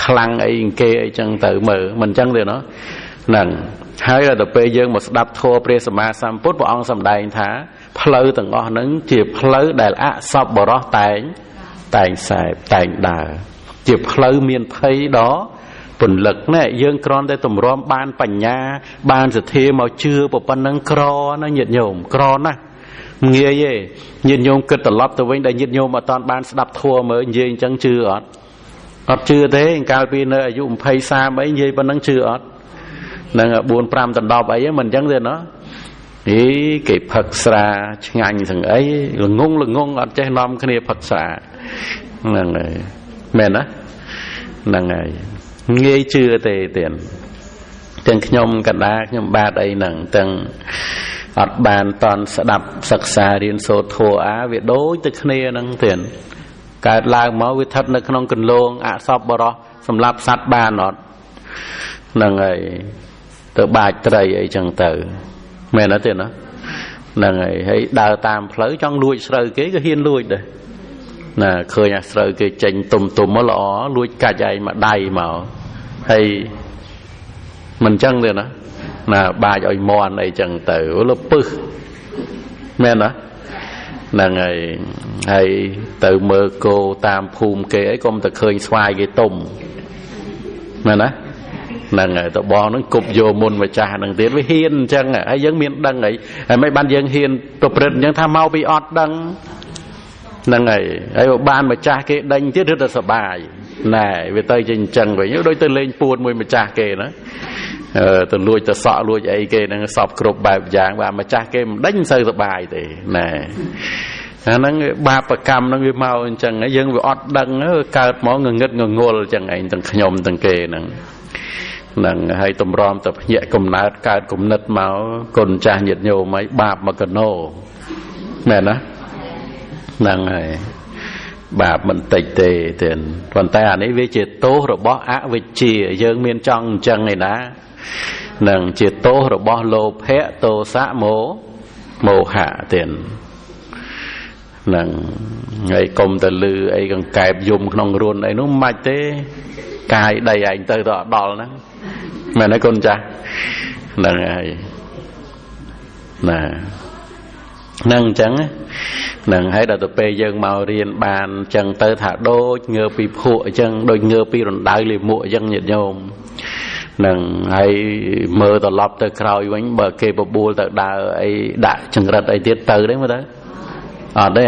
ខ្លាំងអីគេអីចឹងទៅមើលមិនអញ្ចឹងទេណាហ្នឹងហើយដល់ពេលយើងមកស្ដាប់ធម៌ព្រះសម្មាសម្ពុទ្ធព្រះអង្គសម្ដែងថាផ្លូវទាំងអស់ហ្នឹងជាផ្លូវដែលអសប្បុរសតែងសែបតែងដើរជាផ្លូវមានភ័យដល់ពន្លឹកណែយើងគ្រាន់តែទម្រាំបានបញ្ញាបានសទ្ធាមកជឿប៉ុណ្ណឹងក្រណាញាតិញោមក្រណាស់ងាយទេញាតិញោមគិតត្រឡប់ទៅវិញដែលញាតិញោមអត់តាន់បានស្ដាប់ធម៌មើលនិយាយអញ្ចឹងជឿអត់អត់ជឿទេកាលពីនៅអាយុ20 30អីនិយាយប៉ុណ្ណឹងជឿអត់នឹង4 5ដល់10អីមិនអញ្ចឹងទេណាអីគេផឹកស្រាឆ្ងាញ់សឹងអីល្ងងអត់ចេះនាំគ្នាផឹកស្រាហ្នឹងហើយមែនណាហ្នឹងហើយងាយជឿទេទៀតទាំងខ្ញុំកណ្ដាខ្ញុំបាទអីហ្នឹងទាំងអត់បានតន់ស្ដាប់សិក្សារៀនសូត្រធម៌អាវាដូចទៅគ្នាហ្នឹងទៀតកើតឡើងមកវាស្ថិតនៅក្នុងកន្លងអសប្បុរសសម្រាប់សត្វបានអត់ហ្នឹងហើយទៅបាចត្រីអីចឹងទៅមែនអត់ទេណា ហ្នឹងហើយហើយដើរតាមផ្លូវចង់លួចស្រូវគេក៏ហ៊ានលួចដែរណាឃើញអាស្រូវគេចេញទុំទុំមកល្អលួចកាច់ឯងមកដៃមកហើយមិនចឹងទេណាណាបាចឲ្យមន់អីចឹងទៅលពឹសមែនណាហ្នឹងហើយហើយទៅមើលគោតាមភូមិគេអីកុំតែឃើញស្វាយគេទុំមែនណាហ្នឹងហើយតបងហ្នឹងគប់យកមុនម្ចាស់ហ្នឹងទៀតវាហ៊ានអញ្ចឹងហើយយើងមានដឹងអីហើយមិនបានយើងហ៊ានប្រព្រឹត្តអញ្ចឹងថាមកពីអត់ដឹងហ្នឹងហើយហើយបានម្ចាស់គេដេញទៀតរឹតតែសបាយណែវាទៅជាអញ្ចឹងវិញដូចទៅលេងពួនមួយម្ចាស់គេណាទៅលួចទៅសក់លួចអីគេហ្នឹងសពគ្រប់បែបយ៉ាងបាទម្ចាស់គេមិនដេញមិនសូវសបាយទេណែអាហ្នឹងបាបកម្មហ្នឹងវាមកអញ្ចឹងយើងវាអត់ដឹងកើតមកងងឹតងងល់អញ្ចឹងឯងទាំងខ្ញុំទាំងគេហ្នឹងហ្នឹងហើយតម្រាំទៅភ្ញាក់កំណើតកើតគំនិតមកគុណចាស់ញាតិញោមហើយបាបមកកណោមែនណាហ្នឹងហើយបាបមិនតិចទេទេប៉ុន្តែអានេះវាជាទោសរបស់អវិជ្ជាយើងមានចង់អញ្ចឹងឯណានឹងជាទោសរបស់លោភៈទោសៈមោហៈទេហ្នឹងហើយកុំទៅលឺអីកង្កែបយំក្នុងរួនអីនោះមិនទេកាយដីឯងទៅទៅដល់ហ្នឹងមែនទេគុណចាស់ហ្នឹងហើយណាហ្នឹងអញ្ចឹងហ្នឹងហើយដល់ទៅពេលយើងមករៀនបានអញ្ចឹងទៅថាដូចងើពីភក់អញ្ចឹងដូចងើពីរណ្ដៅលាមកអញ្ចឹងញាតិញោមហ្នឹងហើយមើលត្រឡប់ទៅក្រោយវិញបើគេបបួលទៅដើរអីដាក់ចង្រិតអីទៀតទៅទេមើលទៅអត់ទេ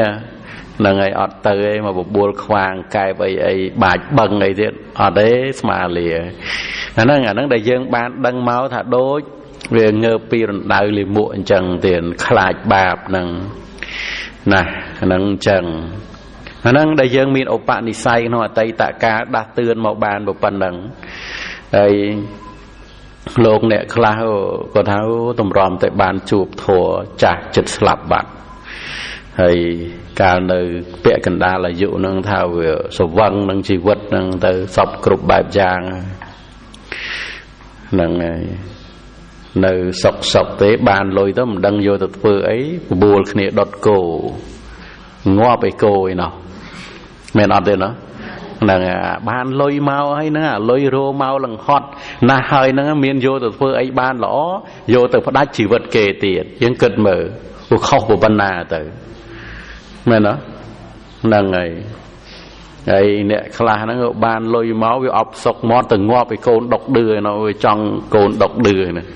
ហ្នឹងហើយអត់ទៅឯងមកបបួលខ្វាងកែបអីអីបាច់បឹងអីទៀតអត់ទេស្មាលាអាហ្នឹងដែលយើងបានដឹងមកថាដូចវាងើបពីរណ្ដៅលាមកអញ្ចឹងទៀតខ្លាចបាបហ្នឹងណាហ្នឹងអញ្ចឹងអាហ្នឹងដែលយើងមានឧបនិស្ស័យក្នុងអតីតកាលដាស់តឿនមកបានប៉ុណ្ណឹងហើយលោកអ្នកខ្លះគាត់ថាតម្រាំតែបានជួបធัวចាស់ចិត្តស្លាប់បាត់ហើយកាលនៅពាក់កណ្ដាលអាយុនឹងថាវាស្វឹងនឹងជីវិតនឹងទៅសពគ្រប់បែបយ៉ាងហ្នឹងហើយនៅសុកសុកទេបានលុយទៅមិនដឹងយកទៅធ្វើអីបបួលគ្នាដុតគោងាប់ឯគោឯណោះមែនអត់ទេណោះហ្នឹងបានលុយមកហើយហ្នឹងអាលុយរោមកលង្ហត់ណាស់ហើយហ្នឹងមានយកទៅធ្វើអីបានល្អយកទៅផ្ដាច់ជីវិតគេទៀតយើងគិតមើលវាខុសប៉ុណ្ណាទៅមែនទេហ្នឹងហើយហើយអ្នកខ្លះហ្នឹងបានលុយមកវាអបសុកមាត់ទៅងាប់ឯកូនដុកឌឺឯណោះវាចង់កូនដុកឌឺហ្នឹង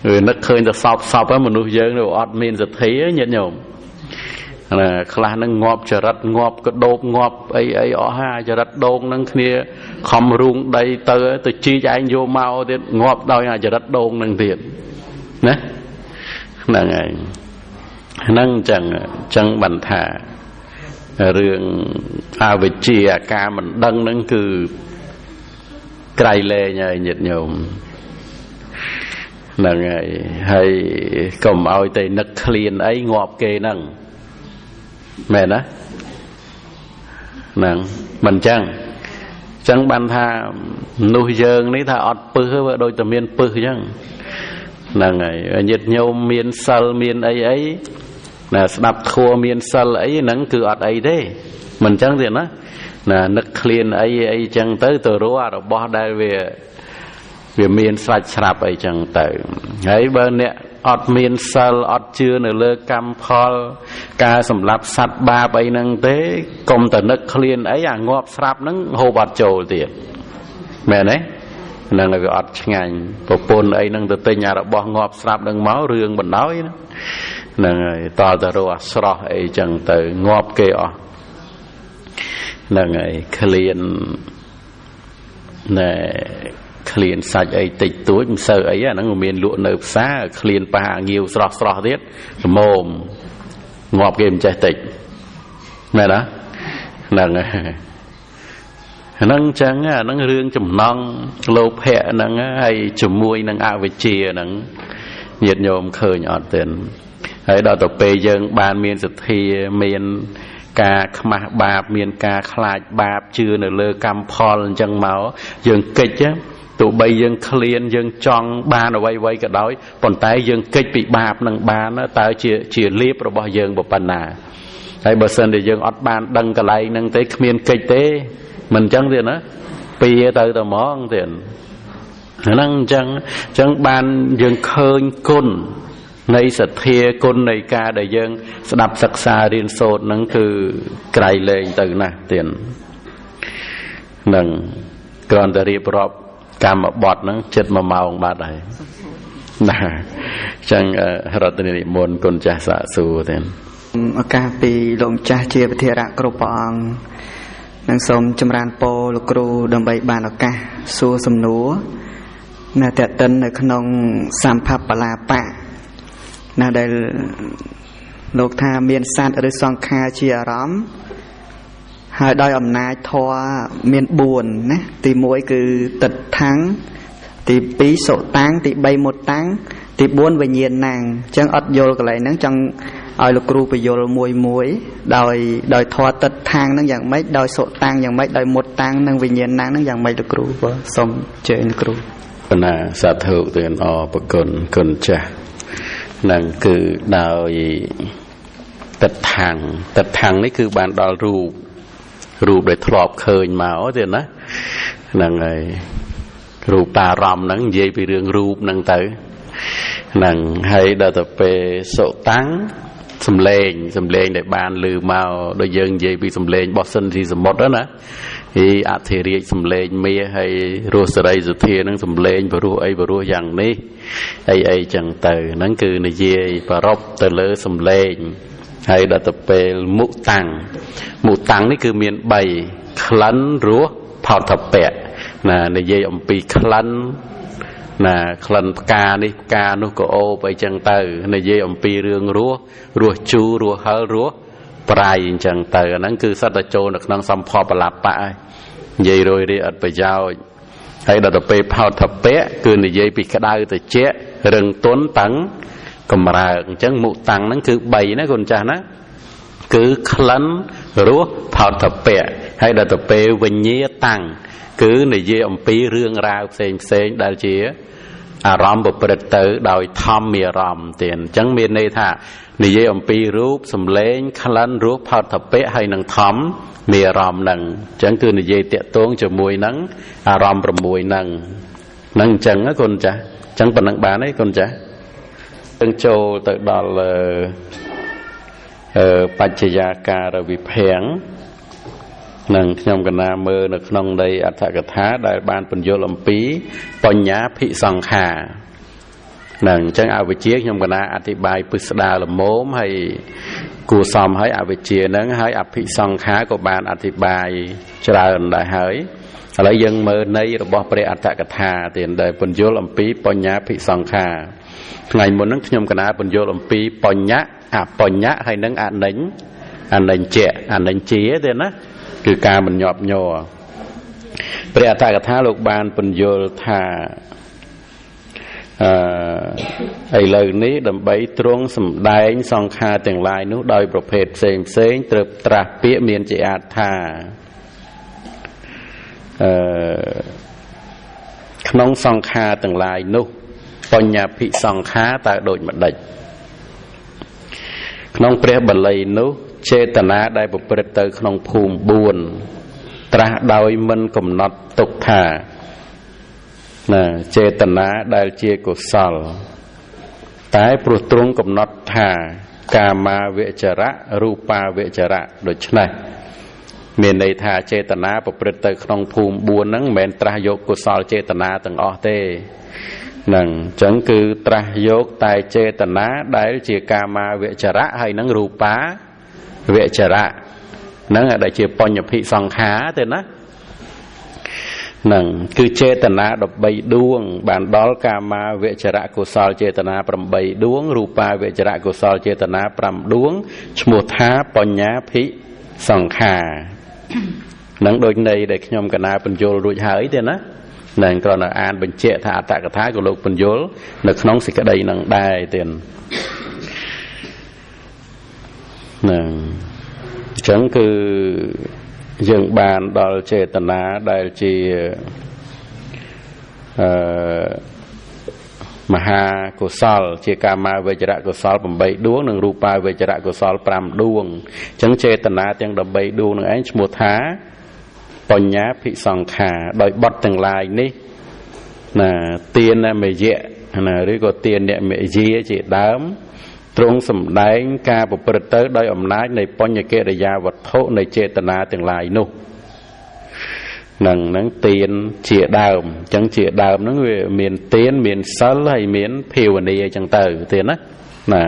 វានឹកឃើញតែសពហ្នឹងមនុស្សយើងវាអត់មានសទ្ធាញាតិញោមណាខ្លះហ្នឹងងាប់ចរិតងាប់កដោបងាប់អីអីអស់ហើយចរិតដូងហ្នឹងគ្នាខំរូងដីទៅជីកឯងយកមកទៀតងាប់ដោយអាចរិតដូងហ្នឹងទៀតណាហ្នឹងហើយហ្នឹងអញ្ចឹងបានថារឿងអវិជ្ជាអាការមិនដឹងហ្នឹងគឺក្រៃលែងហើយញាតិញោមហ្នឹងហើយហើយកុំឲ្យតែនឹកឃ្លានអីងាប់គេហ្នឹងមែនណាហ្នឹងមិនចឹងចឹងបានថាមនុស្សយើងនេះថាអត់ពឹសវាដូចតែមានពឹសចឹងហ្នឹងហើយញាតិញោមមានសិលមានអីអីណាស្ដាប់ធัวមានសិលអីហ្នឹងគឺអត់អីទេមិនចឹងទេណាណានឹកឃ្លានអីអីចឹងទៅទៅរករបស់ដែលវាមានស្រាច់ស្រាប់អីចឹងទៅហើយបើអ្នកអត់មានសិលអត់ជឿនៅលើកម្មផលការសម្លាប់សត្វបាបអីហ្នឹងទេកុំតែនឹកឃ្លានអីអាងាប់ស្រាប់ហ្នឹងហូបអត់ចូលទៀតមែនទេហ្នឹងហើយវាអត់ឆ្ងាញ់ប្រពន្ធអីហ្នឹងទៅទិញអារបស់ងាប់ស្រាប់ហ្នឹងមករឿងបណ្ដោយណាហ្នឹងហើយតើទៅរកអាស្រស់អីចឹងទៅងាប់គេអស់ហ្នឹងហើយឃ្លានណែឃ្លានសាច់អីតិចតួចមិនសូវអីអាហ្នឹងមានលក់នៅផ្សារឃ្លានប៉ាងាវស្រស់ស្រស់ទៀតល្មមងាប់គេមិនចេះតិចមែនទេហ្នឹងហើយហ្នឹងចឹងអាហ្នឹងរឿងចំណងលោភៈហ្នឹងហើយជាមួយនឹងអវិជ្ជាហ្នឹងញាតិញោមឃើញអត់ទេហើយដល់ទៅពេលយើងបានមានសទ្ធាមានការខ្មាស់បាបមានការខ្លាចបាបជឿនៅលើកម្មផលអញ្ចឹងមកយើងកិច្ច ទោះបីយើងឃ្លានយើងចង់បានអ្វីៗក៏ដោយប៉ុន្តែយើងគេចពីបាបនឹងបានតើជាលៀបរបស់យើងប៉ុណ្ណាហើយបើសិនជាយើងអត់បានដឹងកន្លែងហ្នឹងទេគ្មានកិច្ចទេមិនអញ្ចឹងទេណាពីទៅតែហ្មងទៀតហ្នឹងអញ្ចឹងបានយើងឃើញគុណនៃសទ្ធាគុណនៃការដែលយើងស្ដាប់សិក្សារៀនសូត្រហ្នឹងគឺក្រៃលែងទៅណាស់ទៀតនឹងគ្រាន់តែរៀបរាប់កម្មបត្តិហ្នឹងចិត្ត1ម៉ោងបាត់ហើយណាអញ្ចឹងរតនានិមន្តគុណចាស់សាកសួរទៀតឱកាសពីលោកម្ចាស់ជាពធរៈគ្រប់ព្រះអង្គនឹងសូមចម្រើនពរលោកគ្រូដើម្បីបានឱកាសសួរសំណួរណាតេតិននៅក្នុងសម្ភបលាបៈណាដែលលោកថាមានសត្វឬសង្ខារជាអារម្មណ៍ហើយដោយអំណាចធម៌មាន4ណាទី1គឺទិដ្ឋាំងទី2សុតាំងទី3មុតតាំងទី4វិញ្ញាណណាំងអញ្ចឹងអត់យល់កន្លែងហ្នឹងចង់ឲ្យលោកគ្រូបញ្យល់មួយមួយដោយធម៌ទិដ្ឋាំងហ្នឹងយ៉ាងម៉េចដោយសុតាំងយ៉ាងម៉េចដោយមុតតាំងនិងវិញ្ញាណណាំងហ្នឹងយ៉ាងម៉េចលោកគ្រូបើសូមអញ្ជើញលោកគ្រូណាសាធុទេអរប្រគុណគុណចាស់នឹងគឺដោយទិដ្ឋាំងទិដ្ឋាំងនេះគឺបានដល់រូបដែលធ្លាប់ឃើញមកទេណាហ្នឹងហើយរូបារម្មណ៍ហ្នឹងនិយាយពីរឿងរូបហ្នឹងទៅហ្នឹងហើយដល់ទៅពេលសុតាំងសំឡេងដែលបានឮមកដូចយើងនិយាយពីសំឡេងរបស់សិនស៊ីសមុទ្រណាអីអធិរាជសំឡេងមាសហើយរស់សេរីសុធានឹងសំឡេងបរោះអីបរោះយ៉ាងនេះអីអីចឹងទៅហ្នឹងគឺនិយាយប្រពទៅលើសំឡេងហើយដល់ទៅពេលមុតាំងមុតាំងនេះគឺមាន3ក្លិនរសផោថពៈណានិយាយអំពីក្លិនណាក្លិនផ្កានេះផ្កានោះក៏អូបអីចឹងទៅនិយាយអំពីរឿងរសរសជូររសហិលរសប្រៃអញ្ចឹងទៅអាហ្នឹងគឺសត្វតចូលនៅក្នុងសម្ភបលាបៈហើយនិយាយរយរាអត់ប្រយោជន៍ហើយដល់ទៅពេលផោថពៈគឺនិយាយពីក្តៅត្រជាក់រឹងទន់តឹងកម្រើកអញ្ចឹងមុតាំងហ្នឹងគឺ3ណាគុណចាស់ណាគឺក្លិនរសផោថពៈហើយដល់ទៅពេលវិញ្ញាតាំងគឺនិយាយអំពីរឿងរ៉ាវផ្សេងផ្សេងដែលជាអារម្មណ៍ប្រព្រឹត្តទៅដោយធម្មអារម្មណ៍ទៀតអញ្ចឹងមានន័យថានិយាយអំពីរូបសំឡេងក្លិនរសផោថពៈហើយនឹងធម្មមានអារម្មណ៍ហ្នឹងអញ្ចឹងគឺនិយាយតាក់ទងជាមួយនឹងអារម្មណ៍6ហ្នឹងហ្នឹងអញ្ចឹងណាគុណចាស់អញ្ចឹងប៉ុណ្ណឹងបានទេគុណចាស់យើងចូលទៅដល់បច្ចយាការវិភាំងនឹងខ្ញុំកណាមើលនៅក្នុងនៃអត្ថកថាដែលបានពន្យល់អំពីបញ្ញាភិសង្ខារនឹងអញ្ចឹងអវិជ្ជាខ្ញុំកណាអធិប្បាយពិស្ដារល្មមហើយគួរសមហើយអវិជ្ជាហ្នឹងហើយអភិសង្ខារក៏បានអធិប្បាយច្រើនដែរហើយឥឡូវយើងមើលន័យរបស់ព្រះអត្ថកថាទៀតដែលពន្យល់អំពីបញ្ញាភិសង្ខារថ្ងៃមុនហ្នឹងខ្ញុំកណាពន្យល់អំពីបញ្ញៈអបញ្ញៈហើយនឹងអនិញ្ញអនិញ្ជៈអនិញ្ជាទេណាគឺការមិនញាប់ញ័រព្រះអត្ថកថាលោកបានពន្យល់ថាឥឡូវនេះដើម្បីទ្រង់សម្ដែងសង្ខារទាំងឡាយនោះដោយប្រភេទផ្សេងផ្សេងត្រឹបត្រាស់ពាក្យមានជាអាចថាក្នុងសង្ខារទាំងឡាយនោះបញ្ញភិសង្ខារតើដូចម្ដេចក្នុងព្រះបាលីនោះចេតនាដែលប្រព្រឹត្តទៅក្នុងភូមិ4ត្រាស់ដោយមិនកំណត់ទុកថាណាចេតនាដែលជាកុសលតែព្រោះទ្រង់កំណត់ថាកាមាវចរៈរូបាវចរៈដូច្នេះមានន័យថាចេតនាប្រព្រឹត្តទៅក្នុងភូមិ4ហ្នឹងមិនមែនត្រាស់យកកុសលចេតនាទាំងអស់ទេហ្នឹងអញ្ចឹងគឺត្រាស់យកតែចេតនាដែលជាកាមាវចរៈហើយនឹងរូបាវចរៈហ្នឹងដែលជាបញ្ញភិសង្ខារទេណាហ្នឹងគឺចេតនា13ដួងបានដល់កាមាវចរៈកុសលចេតនា8ដួងរូបាវចរៈកុសលចេតនា5ដួងឈ្មោះថាបញ្ញាភិសង្ខារហ្នឹងដូចន័យដែលខ្ញុំកណាបញ្យល់រួចហើយទេណានឹងគ្រាន់តែអានបញ្ជាក់ថាអត្ថកថាក៏លោកបញ្យល់នៅក្នុងសេចក្តីហ្នឹងដែរទេហ្នឹងអញ្ចឹងគឺយើងបានដល់ចេតនាដែលជា មហាកុសលជាកាមាវចរកុសល8ដួងនិងរូបាវចរកុសល5ដួងអញ្ចឹងចេតនាទាំង13ដួងនឹងឯងឈ្មោះថាបញ្ញាភិសង្ខាដោយបត់ទាំងឡាយនេះណាទានមយៈណាឬក៏ទានមយាជាដើមទ្រង់សម្ដែងការប្រព្រឹត្តទៅដោយអំណាចនៃបញ្ញកិរិយាវត្ថុនៃចេតនាទាំងឡាយនោះនឹងទានជាដើមអញ្ចឹងជាដើមហ្នឹងវាមានទានមានសិលហើយមានភាវនាអញ្ចឹងទៅទានណាណា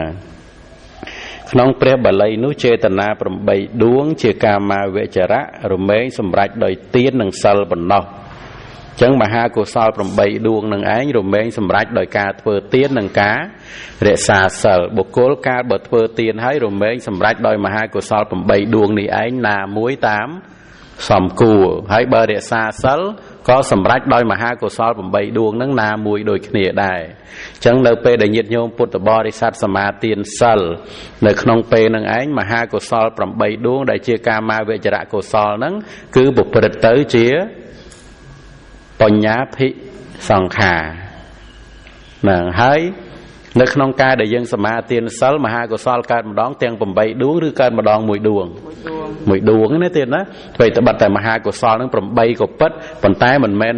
ក្នុងព្រះបាលីនោះចេតនា8ដួងជាកាមាវចរៈរមែងសម្រេចដោយទាននិងសិលប៉ុណ្ណោះអញ្ចឹងមហាកុសល8ដួងនឹងឯងរមែងសម្រេចដោយការធ្វើទាននិងការរក្សាសិលបុគ្គលកាលបើធ្វើទានហើយរមែងសម្រេចដោយមហាកុសល8ដួងនេះឯងណាមួយតាមសំគួរហើយបើរក្សាសិលក៏សម្រេចដោយមហាកុសល8ដួងនឹងណាមួយដូចគ្នាដែរអញ្ចឹងនៅពេលដែលញាតិញោមពុទ្ធបរិស័ទសមាទានសិលនៅក្នុងពេលនឹងឯងមហាកុសល8ដួងដែលជាកាមាវចរកុសលហ្នឹងគឺប្រព្រឹត្តទៅជាបញ្ញាភិសង្ខាហ្នឹងហើយនៅក្នុងការដែលយើងសមាទានសិលមហាកុសលកើតម្ដងទាំង8ដួងឬកើតម្ដងមួយដួងមួយដួងណាទៀតណាធ្វើត្បិតតែមហាកុសលនឹង8ក៏ពិតប៉ុន្តែមិនមែន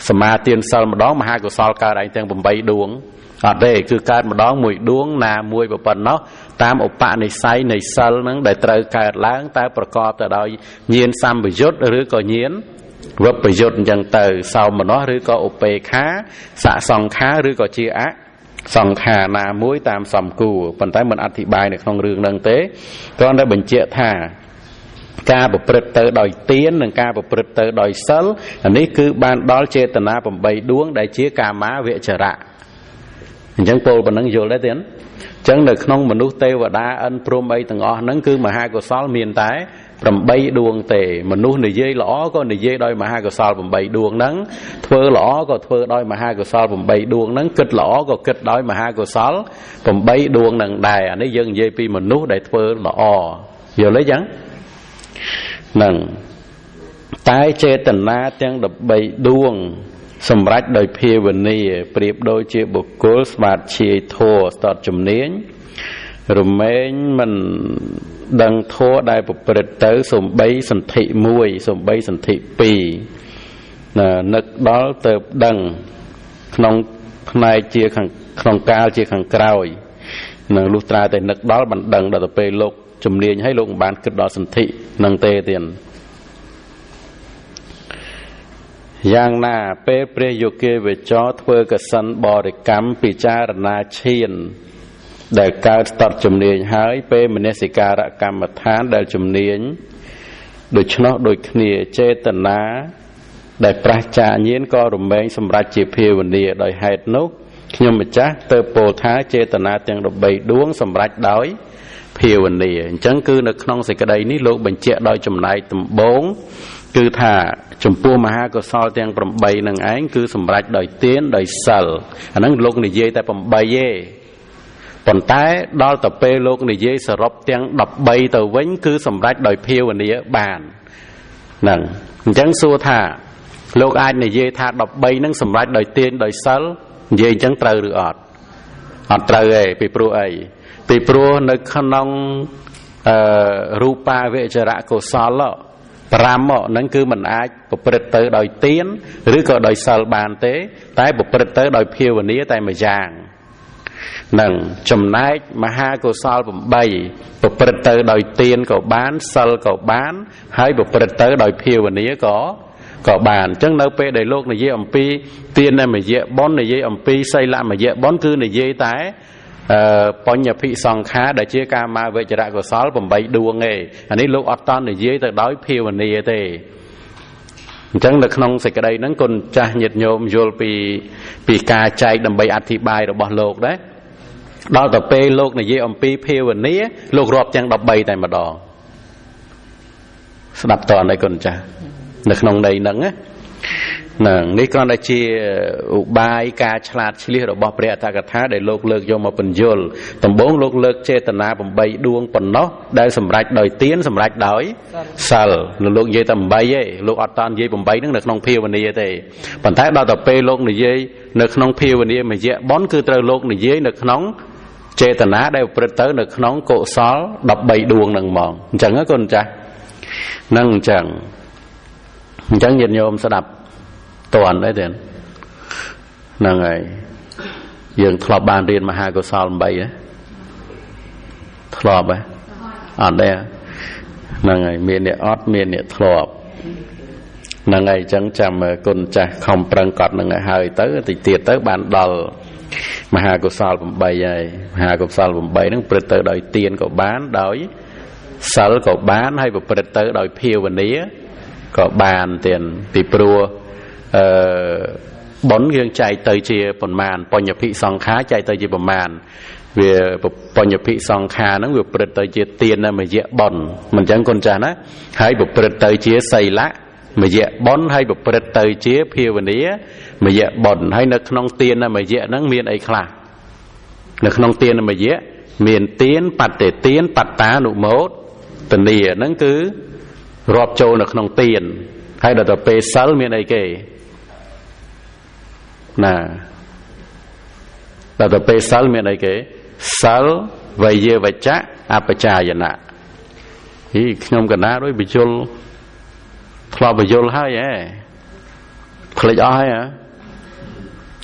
សមាទានសិលម្ដងមហាកុសលកើតឯងទាំង8ដួងអត់ទេគឺកើតម្ដងមួយដួងណាមួយប៉ុណ្ណោះតាមឧបនិស្ស័យនៃសិលនឹងដែលត្រូវកើតឡើងតើប្រកបទៅដោយញាណសម្បយុទ្ធឬក៏ញាណវិបយុទ្ធអញ្ចឹងទៅសោមនស្សឬក៏ឧបេខាសសង្ខាឬក៏ជាអសង្ខារណាមួយតាមសំគួរប៉ុន្តែមិនអធិប្បាយនៅក្នុងរឿងហ្នឹងទេគ្រាន់តែបញ្ជាក់ថាការប្រព្រឹត្តទៅដោយទាននិងការប្រព្រឹត្តទៅដោយសិលអានេះគឺបានដល់ចេតនា8ដួងដែលជាកាមាវចរៈអញ្ចឹងពោលប៉ុណ្ណឹងយល់ទេទៀតអញ្ចឹងនៅក្នុងមនុស្សទេវតាអិនព្រហ្មអីទាំងអស់ហ្នឹងគឺមហាកុសលមានតែ8ដួងទេមនុស្សនិយាយល្អក៏និយាយដោយមហាកុសល8ដួងហ្នឹងធ្វើល្អក៏ធ្វើដោយមហាកុសល8ដួងហ្នឹងគិតល្អក៏គិតដោយមហាកុសល8ដួងហ្នឹងដែរអានេះយើងនិយាយពីមនុស្សដែលធ្វើល្អយល់ទេចឹងហ្នឹងតែចេតនាទាំង13ដួងសម្រេចដោយភាវនាប្រៀបដូចជាបុគ្គលស្មាតជាយធัวស្ទាត់ជំនាញរមែងមិនដឹងធัวដែលប្រព្រឹត្តទៅសំបីសន្ធិ1សំបីសន្ធិ2ណានឹកដល់ទៅដឹងក្នុងផ្នែកជាខាងក្នុងកាលជាខាងក្រោយនឹងលុះត្រាតែនឹកដល់បានដឹងដល់ទៅពេលលោកជំនាញឲ្យលោកមិនបានគិតដល់សន្ធិនឹងទេទៀតយ៉ាងណាពេលព្រះយោគាវចរធ្វើកសិនបរិកម្មពិចារណាឈានដែលកើតស្ទាត់ជំនាញហើយពេលមនសិការកម្មដ្ឋានដែលជំនាញដូច្នោះដូចគ្នាចេតនាដែលប្រះចាកញាណក៏រមែងសម្រេចជាភាវនាដោយហេតុនោះខ្ញុំម្ចាស់ទៅពោលថាចេតនាទាំង13ដួងសម្រេចដោយភាវនាអញ្ចឹងគឺនៅក្នុងសេចក្តីនេះលោកបញ្ជាក់ដោយចំណែកដំបូងគឺថាចំពោះមហាកុសលទាំង8នឹងឯងគឺសម្រេចដោយទានដោយសិលអាហ្នឹងលោកនិយាយតែ8ទេប៉ុន្តែដល់ទៅពេលលោកនិយាយសរុបទាំង13ទៅវិញគឺសម្រេចដោយភាវនាបានហ្នឹងអញ្ចឹងសួរថាលោកអាចនិយាយថា13ហ្នឹងសម្រេចដោយទានដោយសិលនិយាយអញ្ចឹងត្រូវឬអត់អត់ត្រូវទេពីព្រោះអីពីព្រោះនៅក្នុងរូបាវចរកុសល5ហ្នឹងគឺមិនអាចប្រព្រឹត្តទៅដោយទានឬក៏ដោយសិលបានទេតែប្រព្រឹត្តទៅដោយភាវនាតែមួយយ៉ាងនឹងចំណែកមហាកុសល8ប្រព្រឹត្តទៅដោយទានក៏បានសិលក៏បានហើយប្រព្រឹត្តទៅដោយភាវនាក៏បានអញ្ចឹងនៅពេលដែលលោកនិយាយអំពីទានមយៈបុណ្យនិយាយអំពីសីលមយៈបុណ្យគឺនិយាយតែបញ្ញភិសង្ខាដែលជាកាមាវចរកុសល8ដួងឯងអានេះលោកអត់តន់និយាយទៅដោយភាវនាទេអញ្ចឹងនៅក្នុងសេចក្តីហ្នឹងគុណចាស់ញាតិញោមយល់ពីការចែកដើម្បីអធិប្បាយរបស់លោកដែរដល់ទៅពេលលោកនិយាយអំពីភាវនាលោករាប់ទាំង13តែម្ដងស្ដាប់តើអីគុណចាស់នៅក្នុងន័យហ្នឹងណា ហ្នឹងនេះគ្រាន់តែជាឧបាយការឆ្លាតឆ្លៀសរបស់ព្រះអត្ថកថាដែលលោកលើកយកមកបញ្យល់ដំបូងលោកលើកចេតនា8ដួងប៉ុណ្ណោះដែលសម្រេចដោយទានសម្រេចដោយសិលលោកនិយាយតែ8ទេលោកអត់តាន់និយាយ8ហ្នឹងនៅក្នុងភាវនាទេប៉ុន្តែដល់ទៅពេលលោកនិយាយនៅក្នុងភាវនាមយៈបុណ្យគឺត្រូវលោកនិយាយនៅក្នុងចេតនាដែលប្រព្រឹត្តទៅនៅក្នុងកុសល13ដួងហ្នឹងហ្មងអញ្ចឹងណាកូនចាស់ហ្នឹងអញ្ចឹងអញ្ចឹងញាតិញោមស្ដាប់តន់ដែរទេហ្នឹងហើយយើងធ្លាប់បានរៀនមហាកុសល8ណាធ្លាប់ហ៎អត់ទេហ្នឹងហើយមានអ្នកអត់មានអ្នកធ្លាប់ហ្នឹងហើយអញ្ចឹងចាំគុណចាស់ខំប្រឹងកត់ហ្នឹងឲ្យហើយទៅតិចទៀតទៅបានដល់មហាកុសល8ហើយមហាកុសល8ហ្នឹងប្រព្រឹត្តទៅដោយទានក៏បានដោយសិលក៏បានហើយប្រព្រឹត្តទៅដោយភាវនាក៏បានទៀតពីព្រោះបុណ្យយើងចែកទៅជាប៉ុន្មានបញ្ញភិសង្ខារចែកទៅជាប៉ុន្មានវាបញ្ញភិសង្ខារហ្នឹងវាប្រព្រឹត្តទៅជាទានមយៈបុណ្យមិនអញ្ចឹងគុណចាស់ណាហើយប្រព្រឹត្តទៅជាសីលៈមយៈបុណ្យហើយប្រព្រឹត្តទៅជាភាវនាមយៈបុណ្យហើយនៅក្នុងទានមយៈហ្នឹងមានអីខ្លះនៅក្នុងទានមយៈមានទានបតិទានបត្តានុមោទនាហ្នឹងគឺរាប់ចូលនៅក្នុងទានហើយដល់ទៅពេលសិលមានអីគេណាដល់ទៅពេលសិលមានអីគេសិលវយវចៈអបជាយណៈហីខ្ញុំកណាដូចបញ្យលធ្លាប់បញ្យលហើយហ៎ភ្លេចអស់ហើយហ៎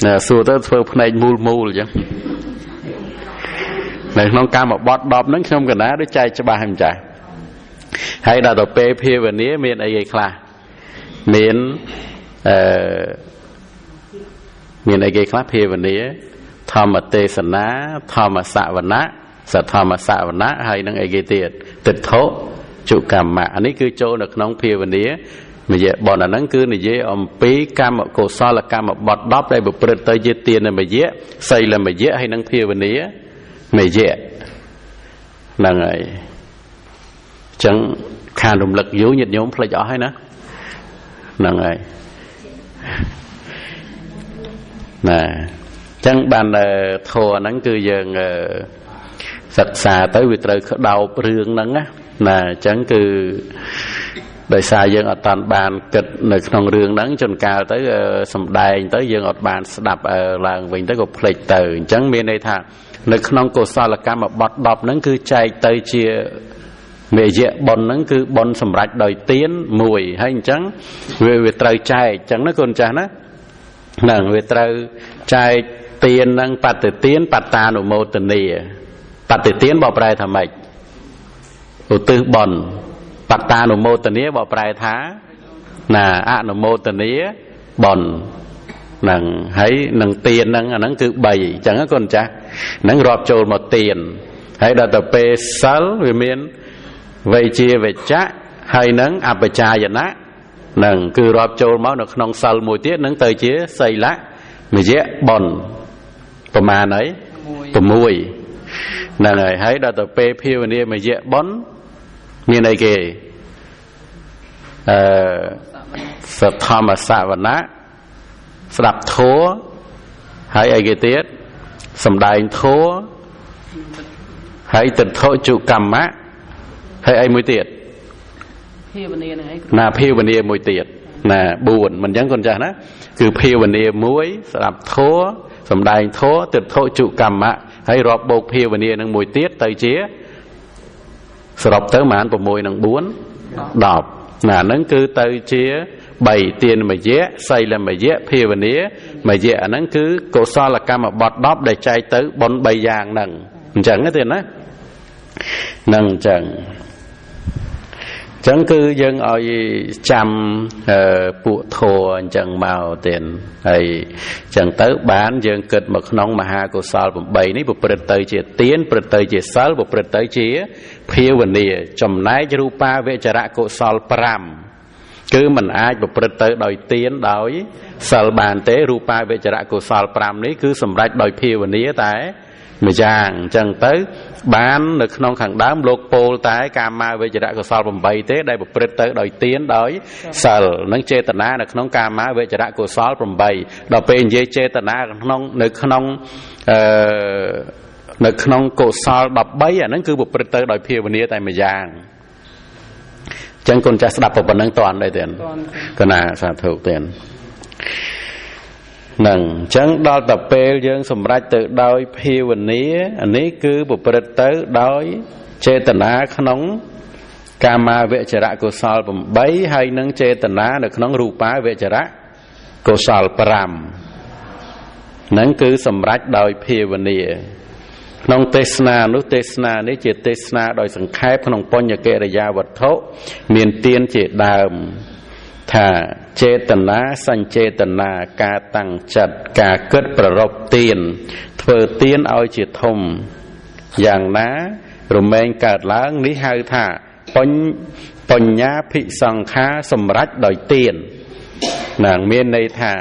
ណាសួរទៅធ្វើភ្នែកមូលមូលអញ្ចឹងនៅក្នុងកម្មបត្តិ10ហ្នឹងខ្ញុំកណាដូចចែកច្បាស់ហើយម្ចាស់ហើយដល់ទៅពេលភាវនាមានអីគេខ្លះមានមានអីគេខ្លះភាវនាធម្មទេសនាធម្មសវណៈសធម្មសវណៈហើយនឹងអីគេទៀតទិដ្ឋុជកម្មៈអានេះគឺចូលនៅក្នុងភាវនាមយៈបុណ្យអាហ្នឹងគឺនិយាយអំពីកម្មកុសលកម្មបត្តិ10ដែលប្រព្រឹត្តទៅជាទានមយៈសីលមយៈហើយនឹងភាវនាមយៈហ្នឹងហើយអញ្ចឹងខានរំលឹកយូរញាតិញោមភ្លេចអស់ហើយណាហ្នឹងហើយណាអញ្ចឹងបានធម៌ហ្នឹងគឺយើងសិក្សាទៅវាត្រូវក្តោបរឿងហ្នឹងណាណាអញ្ចឹងគឺដោយសារយើងអត់តាន់បានគិតនៅក្នុងរឿងហ្នឹងជួនកាលទៅសំដែងទៅយើងអត់បានស្ដាប់ឡើងវិញទៅក៏ភ្លេចទៅអញ្ចឹងមានន័យថានៅក្នុងកុសលកម្មបត្តិ10ហ្នឹងគឺចែកទៅជាមេយៈបុណ្យហ្នឹងគឺបុណ្យសម្រេចដោយទានមួយហើយអញ្ចឹងវាត្រូវចែកអញ្ចឹងណាកូនចាស់ណាហ្នឹងវាត្រូវចែកទានហ្នឹងបតិទានបត្តានុមោទនាបតិទានបកប្រែថាម៉េចឧទ្ទិសបុណ្យបត្តានុមោទនាបកប្រែថាណាអនុមោទនាបុណ្យហ្នឹងហើយនឹងទានហ្នឹងអាហ្នឹងគឺ3អញ្ចឹងណាកូនចាស់ហ្នឹងរាប់ចូលមកទានហើយដល់ទៅពេលសិលវាមានវេជាវចៈហើយនឹងអបជាយណៈហ្នឹងគឺរាប់ចូលមកនៅក្នុងសិលមួយទៀតនឹងទៅជាសីលៈមយៈបុណ្យប្រមាណហើយ6ហ្នឹងហើយហើយដល់ទៅពេលភាវនាមយៈបុណ្យមានអីគេសធម្មសវណៈស្ដាប់ធម៌ហើយអីគេទៀតសំដែងធម៌ហើយទិដ្ឋុជកម្មៈហើយអីមួយទៀតភាវនាហ្នឹងឯងណាភាវនាមួយទៀតណា4មិនអញ្ចឹងកូនចាស់ណាគឺភាវនាមួយស្ដាប់ធម៌សំដែងធម៌ទិដ្ឋុជកម្មៈហើយរាប់បូកភាវនានឹងមួយទៀតទៅជាសរុបទៅប្រហែល6និង4 10ណាហ្នឹងគឺទៅជា3ទានមយៈសីលមយៈភាវនាមយៈអាហ្នឹងគឺកុសលកម្មបត្តិ10ដែលចែកទៅបុណ្យ3យ៉ាងហ្នឹងអញ្ចឹងទេណាហ្នឹងអញ្ចឹងចឹងគឺយើងឲ្យចាំពួកធម៌អញ្ចឹងមកទៀតហើយអញ្ចឹងទៅបានយើងគិតមកក្នុងមហាកុសល8នេះប្រព្រឹត្តទៅជាទានប្រព្រឹត្តទៅជាសិលប្រព្រឹត្តទៅជាភាវនាចំណែករូបាវចរៈកុសល5គឺមិនអាចប្រព្រឹត្តទៅដោយទានដោយសិលបានទេរូបាវចរៈកុសល5នេះគឺសម្រេចដោយភាវនាតែ ម្យ៉ាងអញ្ចឹងទៅបាននៅក្នុងខាងដើមលោកពោលតែកាមាវចរៈកុសល8ទេដែលប្រព្រឹត្តទៅដោយទានដោយសិលនឹងចេតនានៅក្នុងកាមាវចរៈកុសល8ដល់ពេលនិយាយចេតនាក្នុងនៅក្នុងនៅក្នុងកុសល13អាហ្នឹងគឺប្រព្រឹត្តទៅដោយភាវនាតែម្យ៉ាងចឹងកូនចាស់ស្ដាប់ប៉ុណ្ណឹងតន់ដែរទេកណាសាធុទេនឹងអញ្ចឹងដល់ទៅពេលយើងសម្រេចទៅដោយភាវនាអានេះគឺប្រព្រឹត្តទៅដោយចេតនាក្នុងកាមាវចរៈកុសល8ហើយនឹងចេតនានៅក្នុងរូបាវចរៈកុសល5ហ្នឹងគឺសម្រេចដោយភាវនាក្នុងទេសនានោះទេសនានេះជាទេសនាដោយសង្ខេបក្នុងបញ្ញកិរិយាវត្ថុមានទានជាដើមថាចេតនាសញ្ចេតនាការតាំងចិត្តការគិតប្ររពទានធ្វើទានឲ្យជាធំយ៉ាងណារមែងកើតឡើងនេះហៅថាបញ្ញាភិសង្ខាសម្រេចដោយទានណាមានន័យថា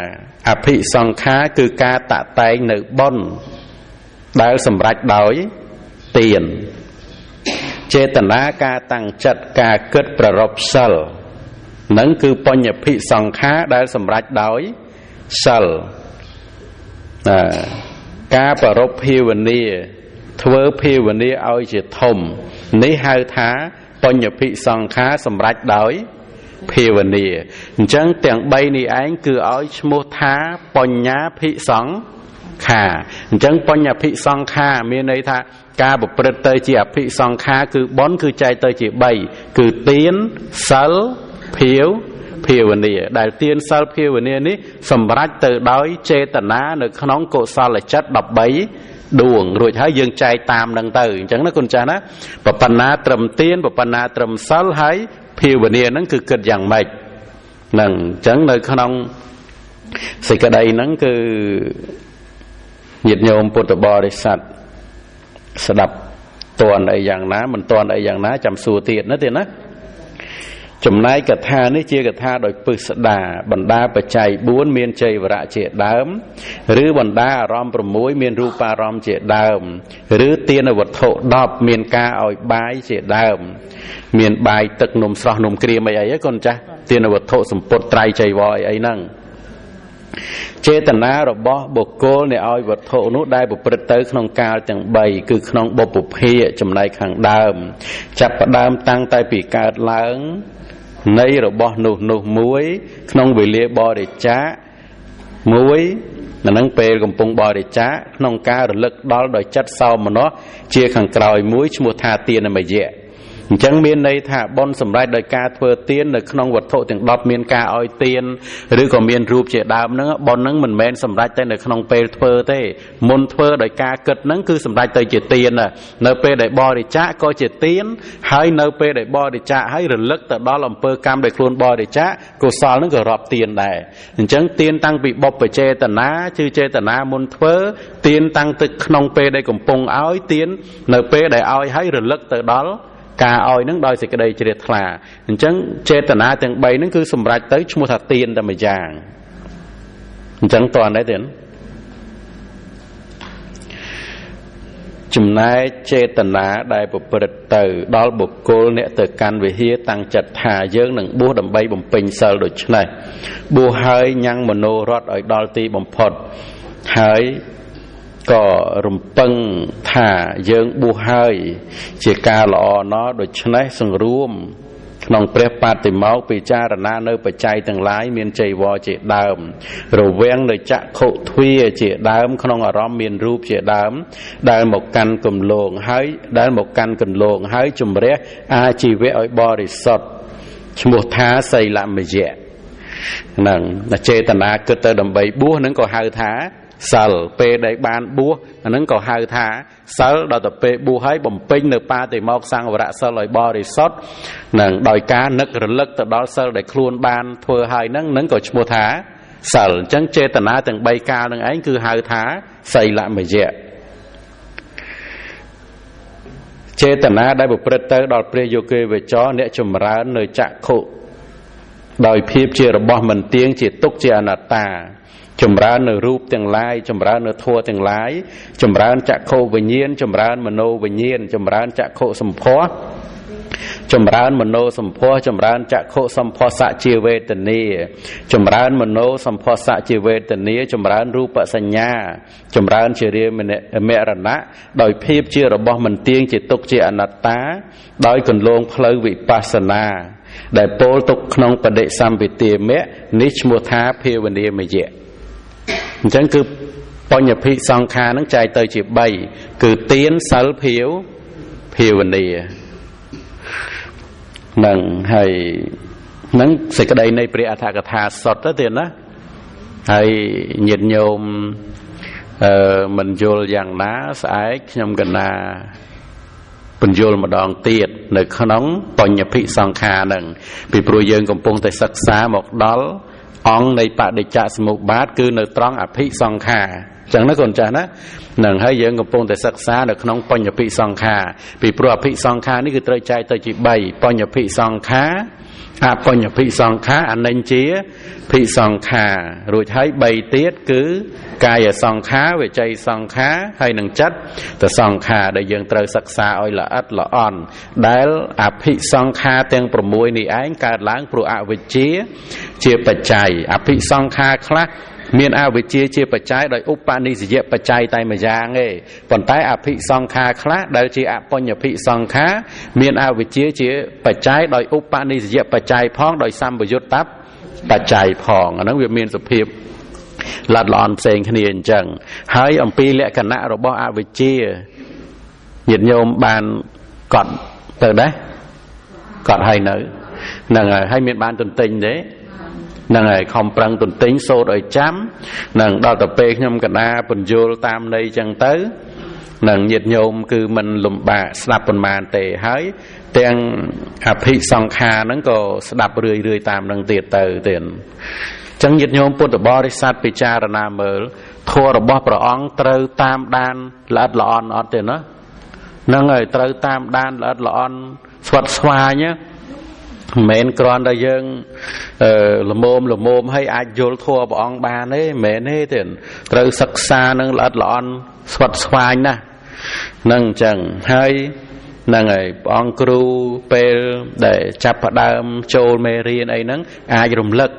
អភិសង្ខាគឺការតាក់តែងនៅបុណ្យដែលសម្រេចដោយទានចេតនាការតាំងចិត្តការគិតប្ររពសិលនឹងគឺបញ្ញភិសង្ខាដែលសម្រេចដោយសិលការប្ររពភាវនាធ្វើភាវនាឲ្យជាធំនេះហៅថាបញ្ញភិសង្ខាសម្រេចដោយភាវនាអញ្ចឹងទាំង3នេះឯងគឺឲ្យឈ្មោះថាបញ្ញាភិសង្ខាអញ្ចឹងបញ្ញភិសង្ខាមានន័យថាការប្រព្រឹត្តទៅជាអភិសង្ខាគឺបុណ្យគឺចែកទៅជា3គឺទានសិលភាវនាដែលទានសិលភាវនានេះសម្រេចទៅដោយចេតនានៅក្នុងកុសលចិត្ត13ដួងរួចហើយយើងចែកតាមនឹងទៅអញ្ចឹងណាគុណចាស់ណាបបណ្ណាត្រឹមទានបបណ្ណាត្រឹមសិលហើយភាវនាហ្នឹងគឺគិតយ៉ាងម៉េចហ្នឹងអញ្ចឹងនៅក្នុងសេចក្តីហ្នឹងគឺញាតិញោមពុទ្ធបរិស័ទស្ដាប់តន់អីយ៉ាងណាមិនតន់អីយ៉ាងណាចាំសួរទៀតណាទៀតណាចំណែកកថានេះជាកថាដោយពឹស្ដាបណ្ដាបច្ច័យ4មានជ័យវរៈជាដើមឬបណ្ដាអារម្មណ៍6មានរូបារម្មណ៍ជាដើមឬទានវត្ថុ10មានការឲ្យបាយជាដើមមានបាយទឹកនំស្រស់នំក្រៀមអីអីកូនចាស់ទានវត្ថុសម្ពុតត្រៃចៃវរអីអីហ្នឹងចេតនារបស់បុគ្គលនៃឲ្យវត្ថុនោះដែលប្រព្រឹត្តទៅក្នុងកាលទាំង3គឺក្នុងបុព្វភាគចំណែកខាងដើមចាប់ផ្ដើមតាំងតែពីកើតឡើងនៃរបស់នោះមួយក្នុងវេលាបរិច្ចាគមួយនៅនឹងពេលកំពុងបរិច្ចាគក្នុងការរលឹកដល់ដោយចិត្តសោមនស្សជាខាងក្រោយមួយឈ្មោះថាទានមយៈអញ្ចឹងមានន័យថាបុណ្យសម្រេចដោយការធ្វើទាននៅក្នុងវត្ថុទាំង10មានការឲ្យទានឬក៏មានរូបជាដើមហ្នឹងបុណ្យហ្នឹងមិនមែនសម្រេចតែនៅក្នុងពេលធ្វើទេមុនធ្វើដោយការគិតហ្នឹងគឺសម្រេចទៅជាទាននៅពេលដែលបរិច្ចាគក៏ជាទានហើយនៅពេលដែលបរិច្ចាគហើយរលឹកទៅដល់អំពើកម្មដែលខ្លួនបរិច្ចាគកុសលហ្នឹងក៏រាប់ទានដែរអញ្ចឹងទានតាំងពីបុព្វចេតនាគឺចេតនាមុនធ្វើទានតាំងទៅក្នុងពេលដែលកំពុងឲ្យទាននៅពេលដែលឲ្យហើយរលឹកទៅដល់ការឲ្យនឹងដោយសេចក្តីជ្រះថ្លាអញ្ចឹងចេតនាទាំង3ហ្នឹងគឺសម្រេចទៅឈ្មោះថាទានតែម្យ៉ាងអញ្ចឹងតើអត់ទេចំណែកចេតនាដែលប្រព្រឹត្តទៅដល់បុគ្គលអ្នកទៅកាន់វិហារតាំងចិត្តថាយើងនឹងបួសដើម្បីបំពេញសិលដូច្នេះបួសហើយញ៉ាំងមโนរថឲ្យដល់ទីបំផុតហើយក៏រំពឹងថាយើងបួសហើយជាការល្អណោះដូច្នេះសង្រួមក្នុងព្រះបតិមោក្ខពិចារណានៅបច្ច័យទាំងឡាយមានជ័យវរជាដើមរវាងនៅចក្ខុទ្វាជាដើមក្នុងអារម្មណ៍មានរូបជាដើមដែលមកកាន់គន្លងហើយដែលមកកាន់គន្លងហើយជំរះអាជីវៈឲ្យបរិសុទ្ធឈ្មោះថាសីលមយៈហ្នឹងចេតនាគិតទៅដើម្បីបួសហ្នឹងក៏ហៅថាសិលពេលដែលបានបួសអាហ្នឹងក៏ហៅថាសិលដល់ទៅពេលបួសហើយបំពេញនៅបាតិមោក្ខសង្វរៈសិលឲ្យបរិសុទ្ធនឹងដោយការនឹករលឹកទៅដល់សិលដែលខ្លួនបានធ្វើហើយហ្នឹងក៏ឈ្មោះថាសិលអញ្ចឹងចេតនាទាំង3កាលនឹងឯងគឺហៅថាសីលមយៈចេតនាដែលប្រព្រឹត្តទៅដល់ព្រះយោគេវចរអ្នកចម្រើននៅចក្ខុដោយភាពជារបស់មិនទៀងជាទុក្ខជាអនត្តា ចម្រើននៅរូបទាំងឡាយចម្រើននៅធម៌ទាំងឡាយចម្រើនចក្ខុវិញ្ញាណចម្រើនមโนវិញ្ញាណចម្រើនចក្ខុសម្ផស្សចម្រើនមโนសម្ផស្សចម្រើនចក្ខុសម្ផស្សៈជាវេទនាចម្រើនមโนសម្ផស្សៈជាវេទនាចម្រើនរូបសញ្ញាចម្រើនជារាមរណៈដោយភាពជារបស់មិនទៀងជាទុក្ខជាអនត្តាដោយកន្លងផ្លូវវិបស្សនាដែលពោលទុកក្នុងបដិសម្ពិទាមៈនេះឈ្មោះថាភាវនាមយៈអញ្ចឹងគឺបញ្ញភិសង្ខារនឹងចែកទៅជា3គឺទានសិលភាវនានឹងហើយនឹងសេចក្តីនៃព្រះអត្ថកថាសុទ្ធទៅទៀតណាហើយញាតិញោមមិនយល់យ៉ាងណាស្អែកខ្ញុំកណាពន្យល់ម្ដងទៀតនៅក្នុងបញ្ញភិសង្ខារនឹងពីព្រោះយើងកំពុងតែសិក្សាមកដល់អង្គនៃបដិច្ចសមុបាទគឺនៅត្រង់អភិសង្ខារអញ្ចឹងណាកូនចាស់ណានឹងហើយយើងកំពុងតែសិក្សានៅក្នុងបញ្ញភិសង្ខារពីព្រោះអភិសង្ខារនេះគឺត្រូវចែកទៅជា3បញ្ញភិសង្ខារអបញ្ញភិសង្ខារអនិច្ជាភិសង្ខាររួចហើយ3ទៀតគឺកាយសង្ខារវិច័យសង្ខារហើយនឹងចិត្តតសង្ខារដែលយើងត្រូវសិក្សាឲ្យល្អិតល្អន់ដែលអភិសង្ខារទាំង6នេះឯងកើតឡើងព្រោះអវិជ្ជាជាបច្ច័យអភិសង្ខារខ្លះមានអវិជ្ជាជាបច្ច័យដោយឧបនិស្សយបច្ច័យតែម្យ៉ាងទេប៉ុន្តែអភិសង្ខារខ្លះដែលជាអបញ្ញភិសង្ខារមានអវិជ្ជាជាបច្ច័យដោយឧបនិស្សយបច្ច័យផងដោយសម្បយុត្តបច្ច័យផងអាហ្នឹងវាមានសភាពល្អិតល្អន់ផ្សេងគ្នាអញ្ចឹងហើយអំពីលក្ខណៈរបស់អវិជ្ជាញាតិញោមបានកត់ទៅដែរកត់ហើយនៅហ្នឹងហើយមានបានទន្ទិញទេហ្នឹងហើយខំប្រឹងទន្ទិញសូត្រឲ្យចាំនឹងដល់ទៅពេលខ្ញុំកណាពន្យល់តាមន័យចឹងទៅនឹងញាតិញោមគឺមិនលំបាកស្ដាប់ប៉ុន្មានទេហើយទាំងអភិសង្ខារហ្នឹងក៏ស្ដាប់រឿយរឿយតាមនឹងទៀតទៅទៀតចឹងញាតិញោមពុទ្ធបរិស័ទពិចារណាមើលធម៌របស់ព្រះអង្គត្រូវតាមដានល្អិតល្អន់អត់ទេណាហ្នឹងហើយត្រូវតាមដានល្អិតល្អន់ស្វិតស្វាញមិនមែនគ្រាន់តែយើងល្មមឲ្យអាចយល់ធម៌ព្រះអង្គបានទេមិនមែនទេទេត្រូវសិក្សានឹងល្អិតល្អន់ស្វិតស្វាញណាស់នឹងអញ្ចឹងហើយហ្នឹងហើយព្រះអង្គគ្រូពេលដែលចាប់ផ្ដើមចូលមេរៀនអីហ្នឹងអាចរំលឹក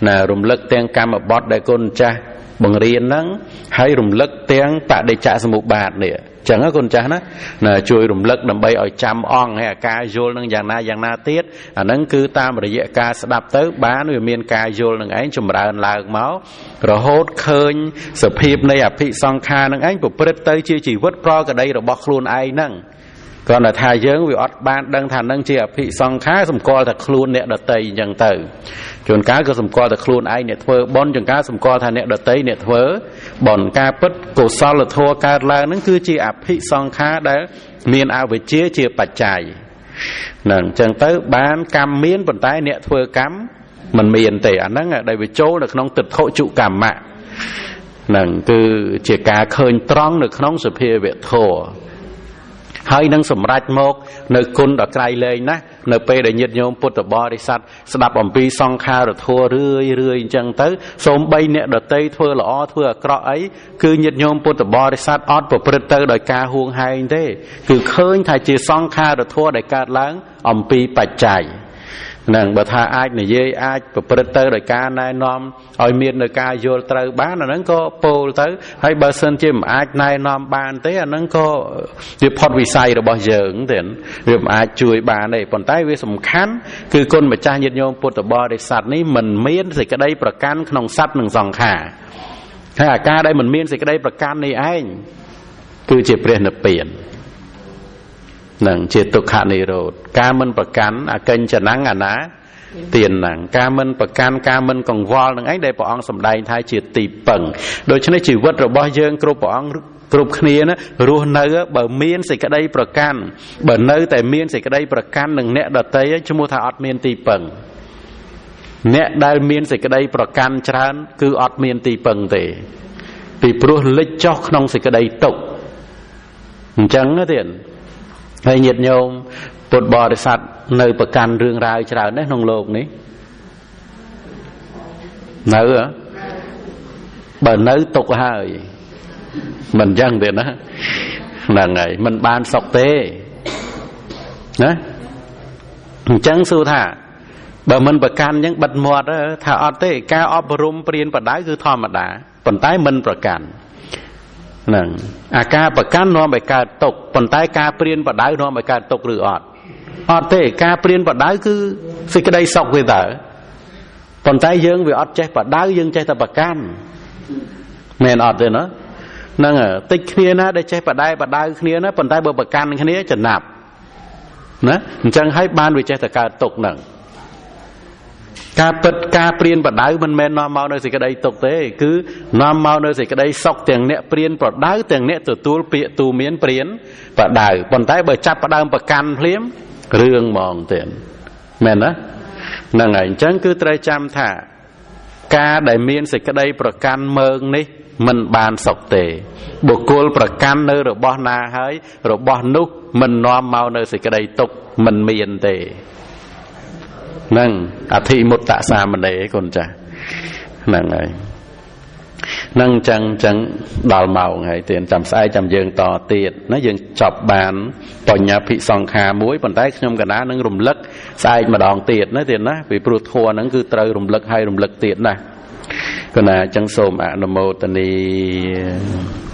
ណារំលឹកទាំងកម្មបត្តិដែលគុណចាស់បង្រៀនហ្នឹងហើយរំលឹកទាំងបដិច្ចសមុបាទនេះចឹងណាគុណចាស់ណាជួយរំលឹកដើម្បីឲ្យចាំអង្គហើយអាការយល់នឹងយ៉ាងណាយ៉ាងណាទៀតអាហ្នឹងគឺតាមរយៈការស្ដាប់ទៅបានវាមានការយល់នឹងឯងចម្រើនឡើងមករហូតឃើញសភាពនៃអភិសង្ខារនឹងឯងប្រព្រឹត្តទៅជាជីវិតប្រក្រតីរបស់ខ្លួនឯងហ្នឹងគ្រាន់តែថាយើងវាអត់បានដឹងថានឹងជាអភិសង្ខារសម្គាល់តែខ្លួនអ្នកដតីអញ្ចឹងទៅជួនកាលក៏សម្គាល់តែខ្លួនឯងអ្នកធ្វើបុណ្យជួនកាលសម្គាល់ថាអ្នកដតីអ្នកធ្វើបុណ្យការពិតកុសលធម៌កើតឡើងហ្នឹងគឺជាអភិសង្ខារដែលមានអវិជ្ជាជាបច្ច័យហ្នឹងអញ្ចឹងទៅបានកម្មមានប៉ុន្តែអ្នកធ្វើកម្មមិនមានទេអាហ្នឹងដែលវាចូលនៅក្នុងទិដ្ឋុជកម្មៈហ្នឹងគឺជាការឃើញត្រង់នៅក្នុងសភាវៈធម៌ហើយនឹងសម្រេចមកនៅគុណដ៏ក្រៃលែងណាស់នៅពេលដែលញាតិញោមពុទ្ធបរិស័ទស្ដាប់អំពីសង្ខារធម៌រឿយរឿយអញ្ចឹងទៅសូម្បីអ្នកដតីធ្វើល្អធ្វើអាក្រក់អីគឺញាតិញោមពុទ្ធបរិស័ទអត់ប្រព្រឹត្តទៅដោយការហួងហែងទេគឺឃើញថាជាសង្ខារធម៌ដែលកើតឡើងអំពីបច្ច័យនឹងបើថាអាចនិយាយអាចប្រព្រឹត្តទៅដោយការណែនាំឲ្យមាននៅការយល់ត្រូវបានអាហ្នឹងក៏ពោលទៅហើយបើសិនជាមិនអាចណែនាំបានទេអាហ្នឹងក៏វាផុតវិស័យរបស់យើងទេវាមិនអាចជួយបានទេប៉ុន្តែវាសំខាន់គឺគុណម្ចាស់ញាតិញោមពុទ្ធបរិស័ទនេះមិនមានសេចក្តីប្រកាន់ក្នុងសត្វនិងសង្ខារហើយអាការដែលមិនមានសេចក្តីប្រកាន់នេះឯងគឺជាព្រះនិព្វាននឹងជាទុក្ខនិរោធការមិនប្រកាន់អកិញ្ចនំអនាទាននឹងការមិនប្រកាន់ការមិនកង្វល់នឹងឯងដែលព្រះអង្គសម្ដែងថាជាទីពឹងដូច្នេះជីវិតរបស់យើងគ្រប់ព្រះអង្គគ្រប់គ្នាណារស់នៅបើមានសេចក្តីប្រកាន់បើនៅតែមានសេចក្តីប្រកាន់នឹងអ្នកដតីឈ្មោះថាអត់មានទីពឹងអ្នកដែលមានសេចក្តីប្រកាន់ច្រើនគឺអត់មានទីពឹងទេពីព្រោះលិចចុះក្នុងសេចក្តីទុក្ខអញ្ចឹងណាទៀតហើយញាតិញោមពុទ្ធបរិស័ទនៅប្រកាន់រឿងរ៉ាវច្រើនណាស់ក្នុងលោកនេះនៅហ៎ បើនៅទុកហើយមិនអញ្ចឹងទេណាហ្នឹងហើយមិនបានសុខទេណាអញ្ចឹងសួរថាបើមិនប្រកាន់អញ្ចឹងបិទមាត់ថាអត់ទេការអប់រំព្រានបដៅគឺធម្មតាប៉ុន្តែមិនប្រកាន់ហ្នឹងអាការប្រកាន់នាំឲ្យកើតទុក្ខប៉ុន្តែការព្រានបដៅនាំឲ្យកើតទុក្ខឬអត់អត់ទេការព្រានបដៅគឺសេចក្តីសុខទេតើប៉ុន្តែយើងវាអត់ចេះបដៅយើងចេះតែប្រកាន់មែនអត់ទេណាហ្នឹងតិចគ្នាណាដែលចេះបដែបដៅគ្នាណាប៉ុន្តែបើប្រកាន់គ្នាចំណាប់ណាអញ្ចឹងហើយបានវាចេះតែកើតទុក្ខហ្នឹងការពិតការព្រានបដៅមិនមែននាំមកនៅសេចក្តីទុក្ខទេគឺនាំមកនៅសេចក្តីសុខទាំងអ្នកព្រានបដៅទាំងអ្នកទទួលពាក្យទូមានព្រានបដៅប៉ុន្តែបើចាប់ផ្ដើមប្រកាន់ភ្លាមរឿងហ្មងទៀតមែនណាហ្នឹងហើយអញ្ចឹងគឺត្រូវចាំថាការដែលមានសេចក្តីប្រកាន់មើងនេះមិនបានសុខទេបុគ្គលប្រកាន់នៅរបស់ណាហើយរបស់នោះមិននាំមកនៅសេចក្តីទុក្ខមិនមានទេហ្នឹងអធិមុត្តសាមណេរកូនចាស់ហ្នឹងហើយហ្នឹងចឹងចឹងដល់ម៉ោងហើយទៀតចាំស្អែកចាំយើងតទៀតណាយើងចប់បានបញ្ញាភិសង្ខាមួយប៉ុន្តែខ្ញុំកណានឹងរំលឹកស្អែកម្ដងទៀតណាទៀតណាពីព្រោះធម៌ហ្នឹងគឺត្រូវរំលឹកហើយរំលឹកទៀតណាកណាចឹងសូមអនុមោទនា។